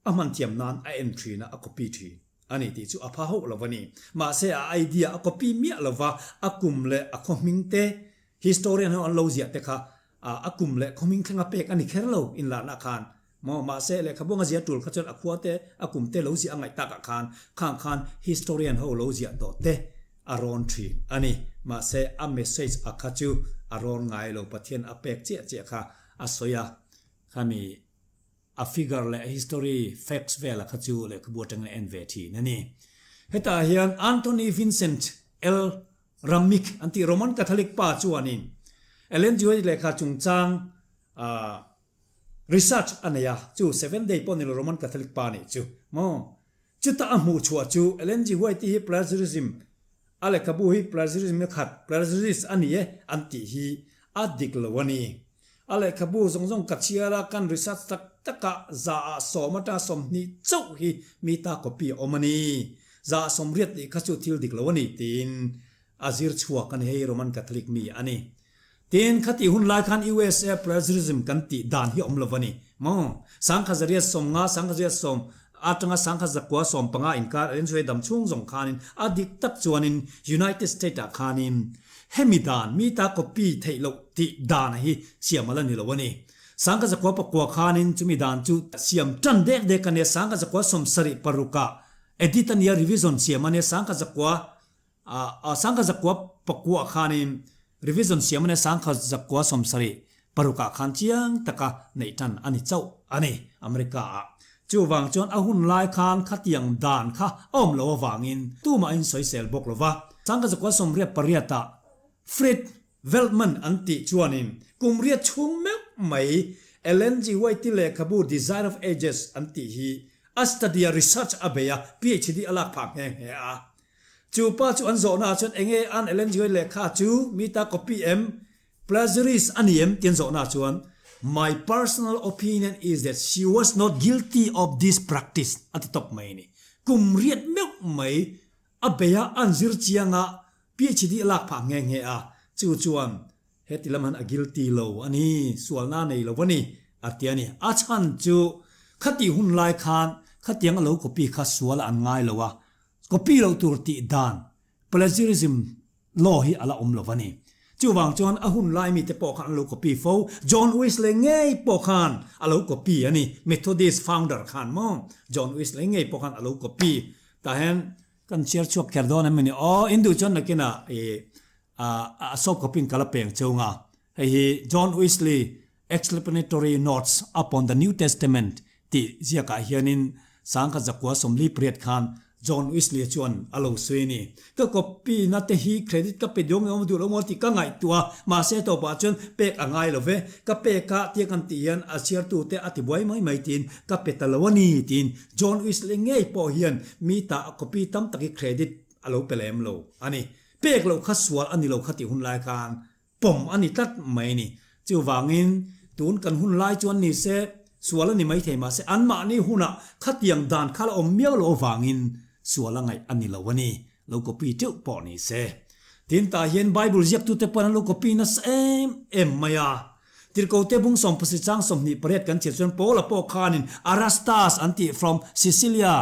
a hman thiam nan a en thin a a copy thin a ni tih chu a pha hauh lo a ni. Mahse a idea a copy miah lova a kum leh a khaw hming te historian ho an lo ziah te kha a kum leh khaw hming thlenga pek a ni kher lo inlarna khan. Maw? Mahse, lehkhabu anga ziah tul kha chuan a khua te, a kum te lo ziah a ngaih takah khan khang khan historian ho lo ziah tawh te a rawn thin a ni. Mahse, a message a kha chu a rawn ngai lo, Pathian a pek chiah chiah kha a sawi a, khami a figure leh a history facts vela kha chu lehkhabu atangin a en ve thin a ni. Hetah hian Anthony Vincent L. Ramik an tih Roman Catholic pa chuanin Ellen G. White lehkha chungchang research a nei a, chu Seventh Day pawh ni lo Roman Catholic pa nih chu maw? Chuta a hmuh chhuah chu Ellen G. White hi plagiarism a lehkhabu hi plagiarism a khat, plagiarist a ni e an tih hi a dik lo a ni. A lehkhabu zawng zawng ka chhiar a, kan research tak takah 100 atanga 20 chauh hi mi ta copy a awm a ni. 80% tih kha chu thil dik lo a ni tiin a zir chhuak a ni, hei Roman Catholic mi a ni. Tin, khatih hun lai khan USA plagiarism kan tih dan hi a awm lo a ni maw? 1950, 1910 atanga 1915 inkar a insawi dam chhung zawng khanin a dik tak chuanin United States ah khanin hemi dan mi ta copy theih loh tih dan hi siam a la ni lo a ni. 1909 khanin chumi dan chu siam tan dek dek a nia, 1976 ah edit a nia, revision siam a nia, 1900 A 1909 khanin revision siam a nia 1976 ah khan chiang taka neih tan a ni chauh a ni America ah. Chuvang chuan a hun lai khan khatiang dan kha a awm lo avangin tumahin sawisel bawk lo va. 1988 ah Fred Veltman an tih chuanin kum riat chhung meuh mai Ellen G. White lehkhabu Desire of Ages an tih hi a study a research a bei a PhD a lak phah nghe nghe a. Chu pa chu an zawhna ah chuan enge an Ellen G. White lehkha chu mi ta copy em, plagiarist a ni em tih an zawhna ah chuan My personal opinion is that she was not guilty of this practice a ti tawp mai a ni. Kum riat meuh mai a bei a, an zir chiang a, PhD a lak phah nghe nghe a, chu chuan heti lam han a guilty lo a ni, sualna a nei lo a ni a ti a ni. A chhan chu khatih hun lai khan khatiang a lo copy kha sual an ngai lo a, Copy loh tur tih dan, plagiarism law hi a la awm lo a ni. Chuvang chuan a hun lai mite pawh khan an lo copy fo. John Wesley ngei pawh khan a lo copy a ni. Methodist founder khan maw? John Wesley ngei pawh khan a lo copy. Tah hian kan chhiar chhuak kher dawn em ni? Aw, in duh chuan nakinah i a soft copy in ka la peng cheu nga. Hei hi John Wesley Explanatory Notes Upon the New Testament tih ziakah hianin 1948 khan John Wesley chuan a lo sawi a ni. Ka copy na te hi credit ka pe duang emaw duh lo maw tih ka ngaihtuah a, mahse tawpah chuan pek a ngai lo ve. Ka pek a tia kan tih hian a chhiartute a tibuai mai mai tiin ka pe ta lo a ni tiin John Wesley ngei pawh hian mi ta a copy tam tak hi credit a lo pe lem lo a ni. Pek loh kha sual a ni lo kha tih hun lai khan pawm a ni tlat mai a ni. Chuvangin tun kan hun lai chuan ni se sual a ni mai thei mahse anmahni hunah khatiang dan kha la awm miau loh avangin sual a ngaih a ni lo a ni. Lo copy teuh pawh ni se. Tin tah hian Bible ziaktute pawn an lo copy nasa em em mai a. Tirhkote bung sawmpasi chang 28 kan chhiar chuan Paula pawh khanin Arastas an tih from Sicilia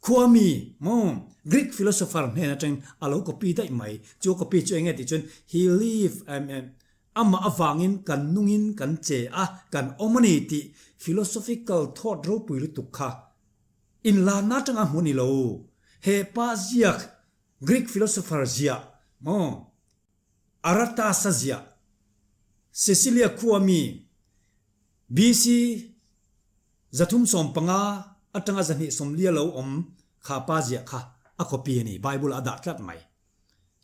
Khuami, maw, Greek philosopher hnen atangin a lo copy daih mai. Chu copy chu enge tih chuan he live, amah avangin kan nungin kan che a, kan awm a ni tih philosophical thought ropui lutuk kha inlanna atanga hmu a ni lo. He pa ziak, Greek philosopher ziah, maw, Aratas-a ziah, Sicilia khuami, BC 315 atanga 240 lo awm kha pa ziah kha a copy a ni, Bible ah a dah tlat mai.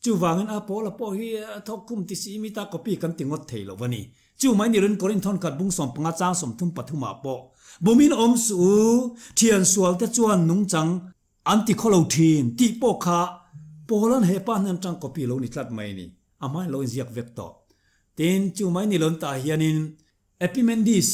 Chuvangin a Paula pawh hi a thawk khum ti si mi ta copy kan ti ngawt thei lo a ni. Chu mai nirin Korinth thawnkhat bung 15 chang 33 ah pawh bumin awm suh u, thian sual te chuan nungchang an ti khaw lo thin tih pawh kha Paula'n he pa hnen atang copy lo ni tlat mai a ni. A hmain lo inziak vek tawh. Tin, chu mai ni lo tah hianin Epimenides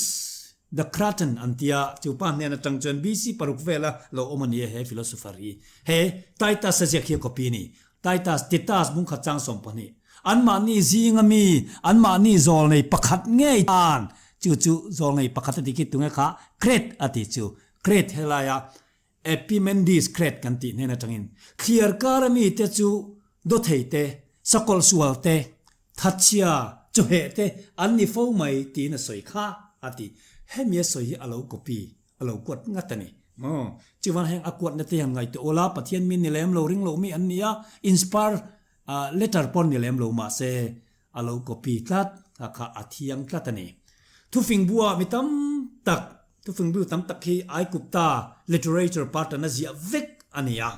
the Cretan an tia, chu pa hnen atang chuan BC paruk vela lo awm a ni e he philosopher hi. He Titus a ziak hi a copy a ni. Titus, Titus bung khat chang 12. Anmahni zinga mi, anmahni zawlnei pakhat ngei tan, chu chu zawlnei pakhat a ti khi tunge kha Crete a ti chu. Crete helaia Epimenides Crete kan tih hnen atangin thliar kara mite chu dawthei te, sakawlh sual te, thatchhia, chawheh te an ni fo mai tiin a sawi kha a ti. Hemi a sawi hi a lo copy, a lo kuat ngat a ni. Maw? Chuvan heng a kuatna te hian ngaihtuah ula, Pathian mi ni lem lo, ring lo mi an ni a, inspire letter pawh ni lem lo mahse a lo copy tlat, kha kha a thiang tlat a ni. Thufing buah mi tam tak, thufing bu tam tak hi Aikupta literature pattern a ziah vek a ni a.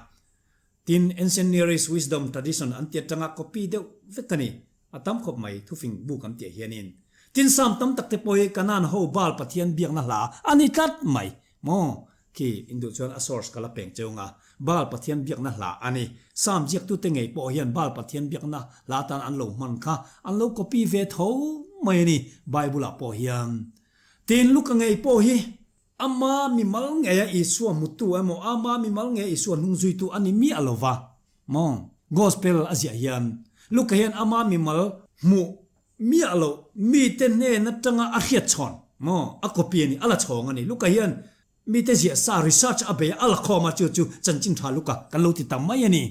Tin, Ancient Near East Wisdom Tradition an ti atanga copy deuh vek a ni. A tam khawp mai, thufing bu kan tih hianin. Tin, Psalm tam tak te pawh hi Kanaan ho Baal pathian biakna hla a ni tlat mai. Maw? Khi, in duh chuan a source ka la peng cheu nga. Baal pathian biakna hla a ni. Psalm ziaktute ngei pawh hian Baal pathian biakna hla atan an lo hman kha an lo copy ve tho mai a ni, Bible ah pawh hian. Tin, Luka ngei pawh hi Ama mimal ngeia Isua hmutu emaw ama mimal ngeia Isua hnungzuitu a ni miah lo va maw? Gospel a ziah hian Luka hian ama mimal hmuh miah loh mite hnen atanga a hriat chhawn maw? A copy a ni, a la chhawng a ni. Luka hian mite ziah sa research a bei a, a la khawm a, chu chu chanchin tha Luka kan lo ti ta mai a ni.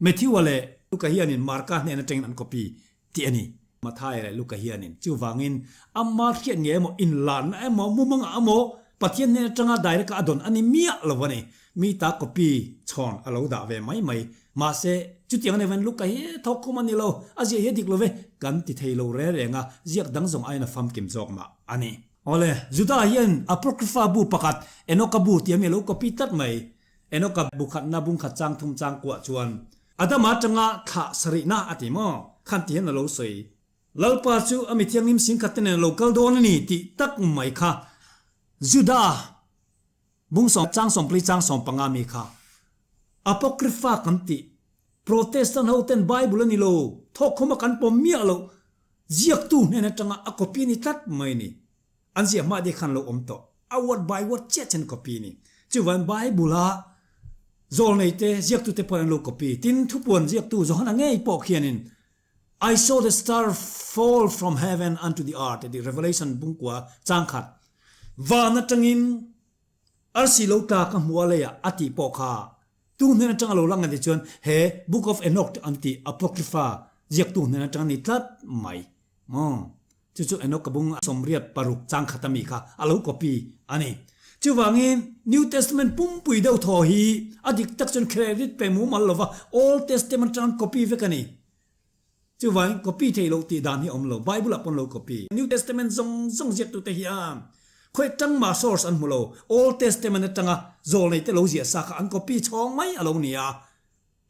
Matthew-a leh Luka hianin Marka hnen atangin an copy tih a ni. Mathaia leh Luka hianin chuvangin ama hriat nge emaw, inlarna emaw, mumangah emaw Pathian hnen atanga direct-a a dawn a ni miah lo a ni. Mi ta copy chhawn a lo dah ve mai mai. Mahse, chutiang a ni avangin Luka hi thawk khum a ni lo, a ziah hi a dik lo ve, kan ti thei lo reng reng a, ziak dang zawng aiin a famkim zawk mah a ni. Awle, Juda hian Apocrypha bu pakhat Enoka bu tih a mi a lo copy tlat mai. Enoka bu khatna bungkhat chang thum chang kuah chuan Adama atanga thlah sarihna a ti maw? Khan ti hian a lo sawi. Lalpa chu a mi thianghlim singkhat te nen a lo kal dawn a ni tih tak mai kha Juda bungsawm chang sawmpli chang 15 mi kha Apocrypha kan tih Protestant ho ten Bible a ni lo, thawkkhawma kan pawm miah loh ziaktu hnen atanga a copy a ni tlat mai a ni. An ziah hma dei khan lo awm tawh. A word by word chiah chen copy a ni. Chuvangin Bible a zawlnei te, ziaktu te pawhin an lo copy. Tin, thupuan ziaktu Johana ngei pawh khianin I saw the star fall from heaven unto the earth a ti, Revelation bungkua changkhat. Van atangin arsi lo tla ka hmu a leiah a tih pawh kha tu hnen atanga lo lang a nih chuan he Book of Enoch an tih Apocrypha ziaktu hnen atang a ni tlat mai. Maw? Chu chu Enoch ka bung 86 changkhat ami kha a lo copy a ni. Chuvangin New Testament pumpui deuh thaw hi a dik tak chuan credit pe mumal lova Old Testament atang an copy vek a ni. Chuvangin copy theih loh tih dan hi a awm lo. Bible ah pawn lo copy. New Testament zawng zawng ziaktute hian khawi tangmah source an hmu lo. Old Testament atanga zawlneite lo ziah sa kha an copy chhawng mai a lo ni a.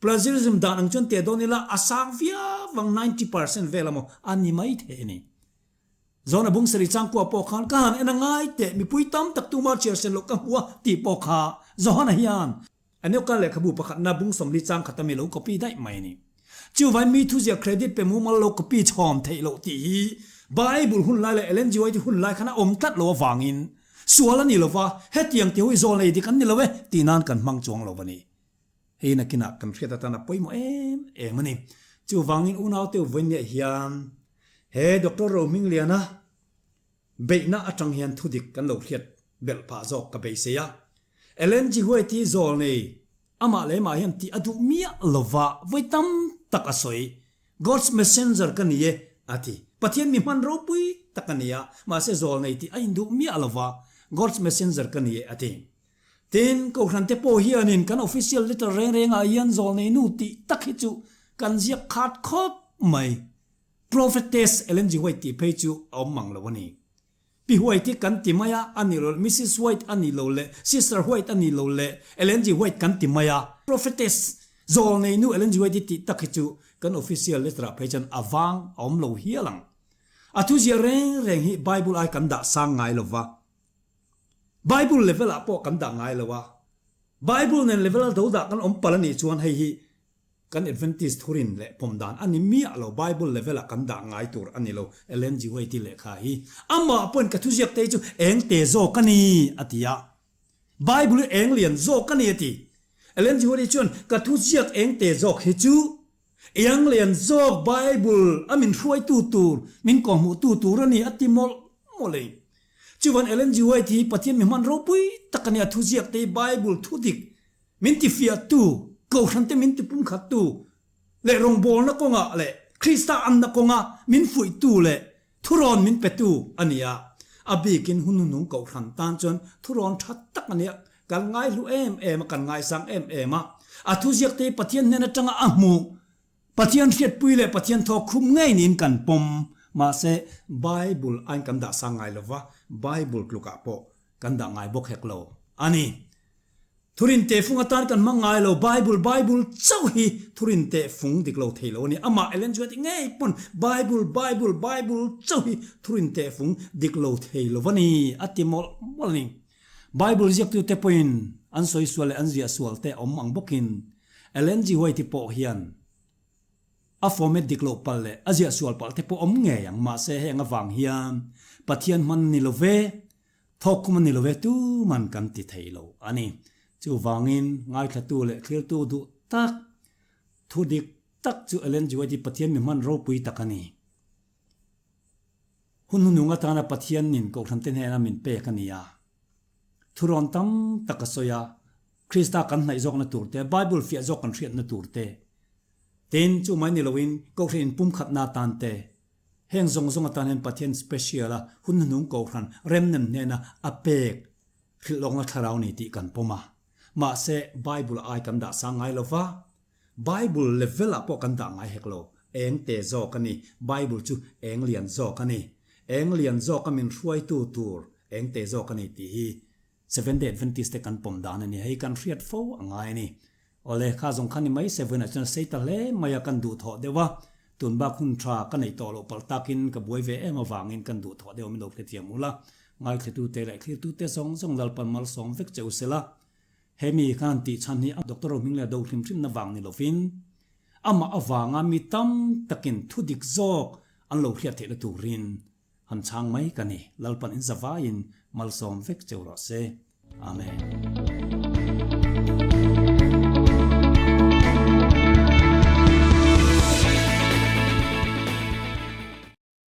Plagiarism dan ang chuan teh dawn ila a sang viau vang 90% vel emaw a ni mai thei a ni. Zawna bung sarih changkua pawh khan ka han en a ngai teh mipui tam tak tuma chhiar sen loh ka hmu a tih pawh kha Johana hian Enoka lehkhabu pakhatna bung 40 chang khat ami lo copy daih mai a ni. Chuvain mi thuziah credit pe mumal lo copy chhawm theih loh tih hi Bible hun lai leh Ellen G. White hun lai khan a awm tlat lo avangin sual a ni lova hetiang ti ho hi zawl nei dik an ni lo e tih nan kan hmang chuang lo a ni. Hei nakinah kan hriat atan a pawimawh em em a ni. Chuvangin unaute vawinia hian he Doctor Rohmingliana beihna atang hian thudik kan lo hriat belh phah zawk ka beisei a. Ellen G. White hi zawl nei amah leh amah hian tih a duh miah lova vawi tam tak a sawi. God's messenger ka ni e a ti. Pathian mi hman ropui tak a ni a, mahse zawl nei tih a induh miah lova God's messenger ka ni e a ti. Tin, Kohhran te pawh hianin kan official letter reng rengah hian zawlnei nu tih tak hi chu kan ziak khat khawp mai. Prophetess Ellen G. White tih phei chu a awm mang lo a ni. Pi White hi kan ti mai a, a nih loh leh Missus White a nih loh leh Sister White a nih loh leh Ellen G. White kan ti mai a. Prophetess zawlnei nu Ellen G. White hi tih tak hi chu kan official letter ah phei chuan a vang a awm lo hial ang. A thuziah reng reng hi Bible ai kan dah sang ngai lo va. Bible level ah pawh kan dah ngai lo a, Bible nen level a do dah kan awm palh a nih chuan hei hi kan Adventist thurin leh pawm dan a ni miah lo, Bible level ah kan dah ngai tur a ni lo, Ellen G. White i lehkha hi amah pawhin ka thuziak te hi chu eng te zawk a ni a ti a, Bible hi eng lian zawk a ni a ti. Ellen G. White i chuan ka thuziak eng te zawk hi chu Iang lian zawk Bible a min hruaitu tur, min kawhhmuhtu tur a ni a ti mawlh mawlh e. Chuvan Ellen G. White hi Pathian mi hman ropui tak a ni, a thuziak te hi Bible thudik min tifiahtu, kohhran te min tipumkhattu leh rawngbawlna kawngah leh Krista anna kawnga min fuihtu leh thurawn min petu a ni a. A bikin hun hnung kohhran tan chuan thurawn tha tak a nia. Kan ngaihlu em em a, kan ngaisang em em a. A thuziakte hi Pathian hnen atanga a hmuh, Pathian hriatpui leh Pathian thawk khum ngei niin kan pawm. Mahse, Bible aiin kan dah sang ngai lova, Bible tlukah pawh kan dah ngai bawk hek lo a ni. Thurin tehfung atan kan hmang ngai lo, Bible, Bible chauh hi thurin tehfung dik lo thei lo a ni. Amah Ellen G. White ngei pawn Bible, Bible, Bible chauh hi thurin tehfung dik lo thei lo a ni a ti mawlh mawlh a ni. Bible ziaktute pawhin an sawi sual leh an ziah sual te awm ang bawkin Ellen G. White-i pawh hian a format dik loh palh leh a ziah sual palh te pawh awm ngei ang mahse heng avang hian Pathian hman ni lo ve, Thawk kum a ni lo ve tuman kan ti thei lo a ni. Chuvangin ngaithlatu leh thlirtu duh tak, thu dik tak chu Ellen G. White hi Pathian mi hman ropui tak a ni. Hun hnunung atana Pathianin Kohhrante hnena min pek a ni a. Thurawn tam tak a sawi a, Krista kan hnaih zawkna tur te, Bible fiah zawk kan hriatna tur te, tin chu mai ni loin Kohhran inpumkhatna atan te, Heng zawng zawng atan hian Pathian special a hun hnuhnung Kohhran remnem hnena a pek hrilh lawkna thlarau ni tih kan pawm a. Mahse, Bible ai kan dah sang ngai lo va, Bible level ah pawh kan dah ngai hek lo. Eng te zawk a ni, Bible chu eng lian zawk a ni. Eng lian zawk a min hruaitu tur eng te zawk a ni tih hi Seventh Day Adventist te kan pawm dan a ni. Hei kan hriat fo a ngai a ni. Awle, kha zawng kha ni mai Seven ah chuan sei ta hle mai a kan duhthawh deuh a, tun bak hun tha ka neih tawh loh palh takin ka buai ve em avangin kan duhthawh deuh a min lo hrethiam ul a. Ngaithletute leh thlirtute zawng zawng Lalpan malsawm vek che u sela. Hemi khan tih chhan hi Doctor Rohming leh do hrim hrimna vang ni lovin amah avanga mi tam takin thudik zawk an lo hriat theihna turin Han chhang mai ka ni, Lalpan in zavaiin malsawm vek cheu rawh se. Amen.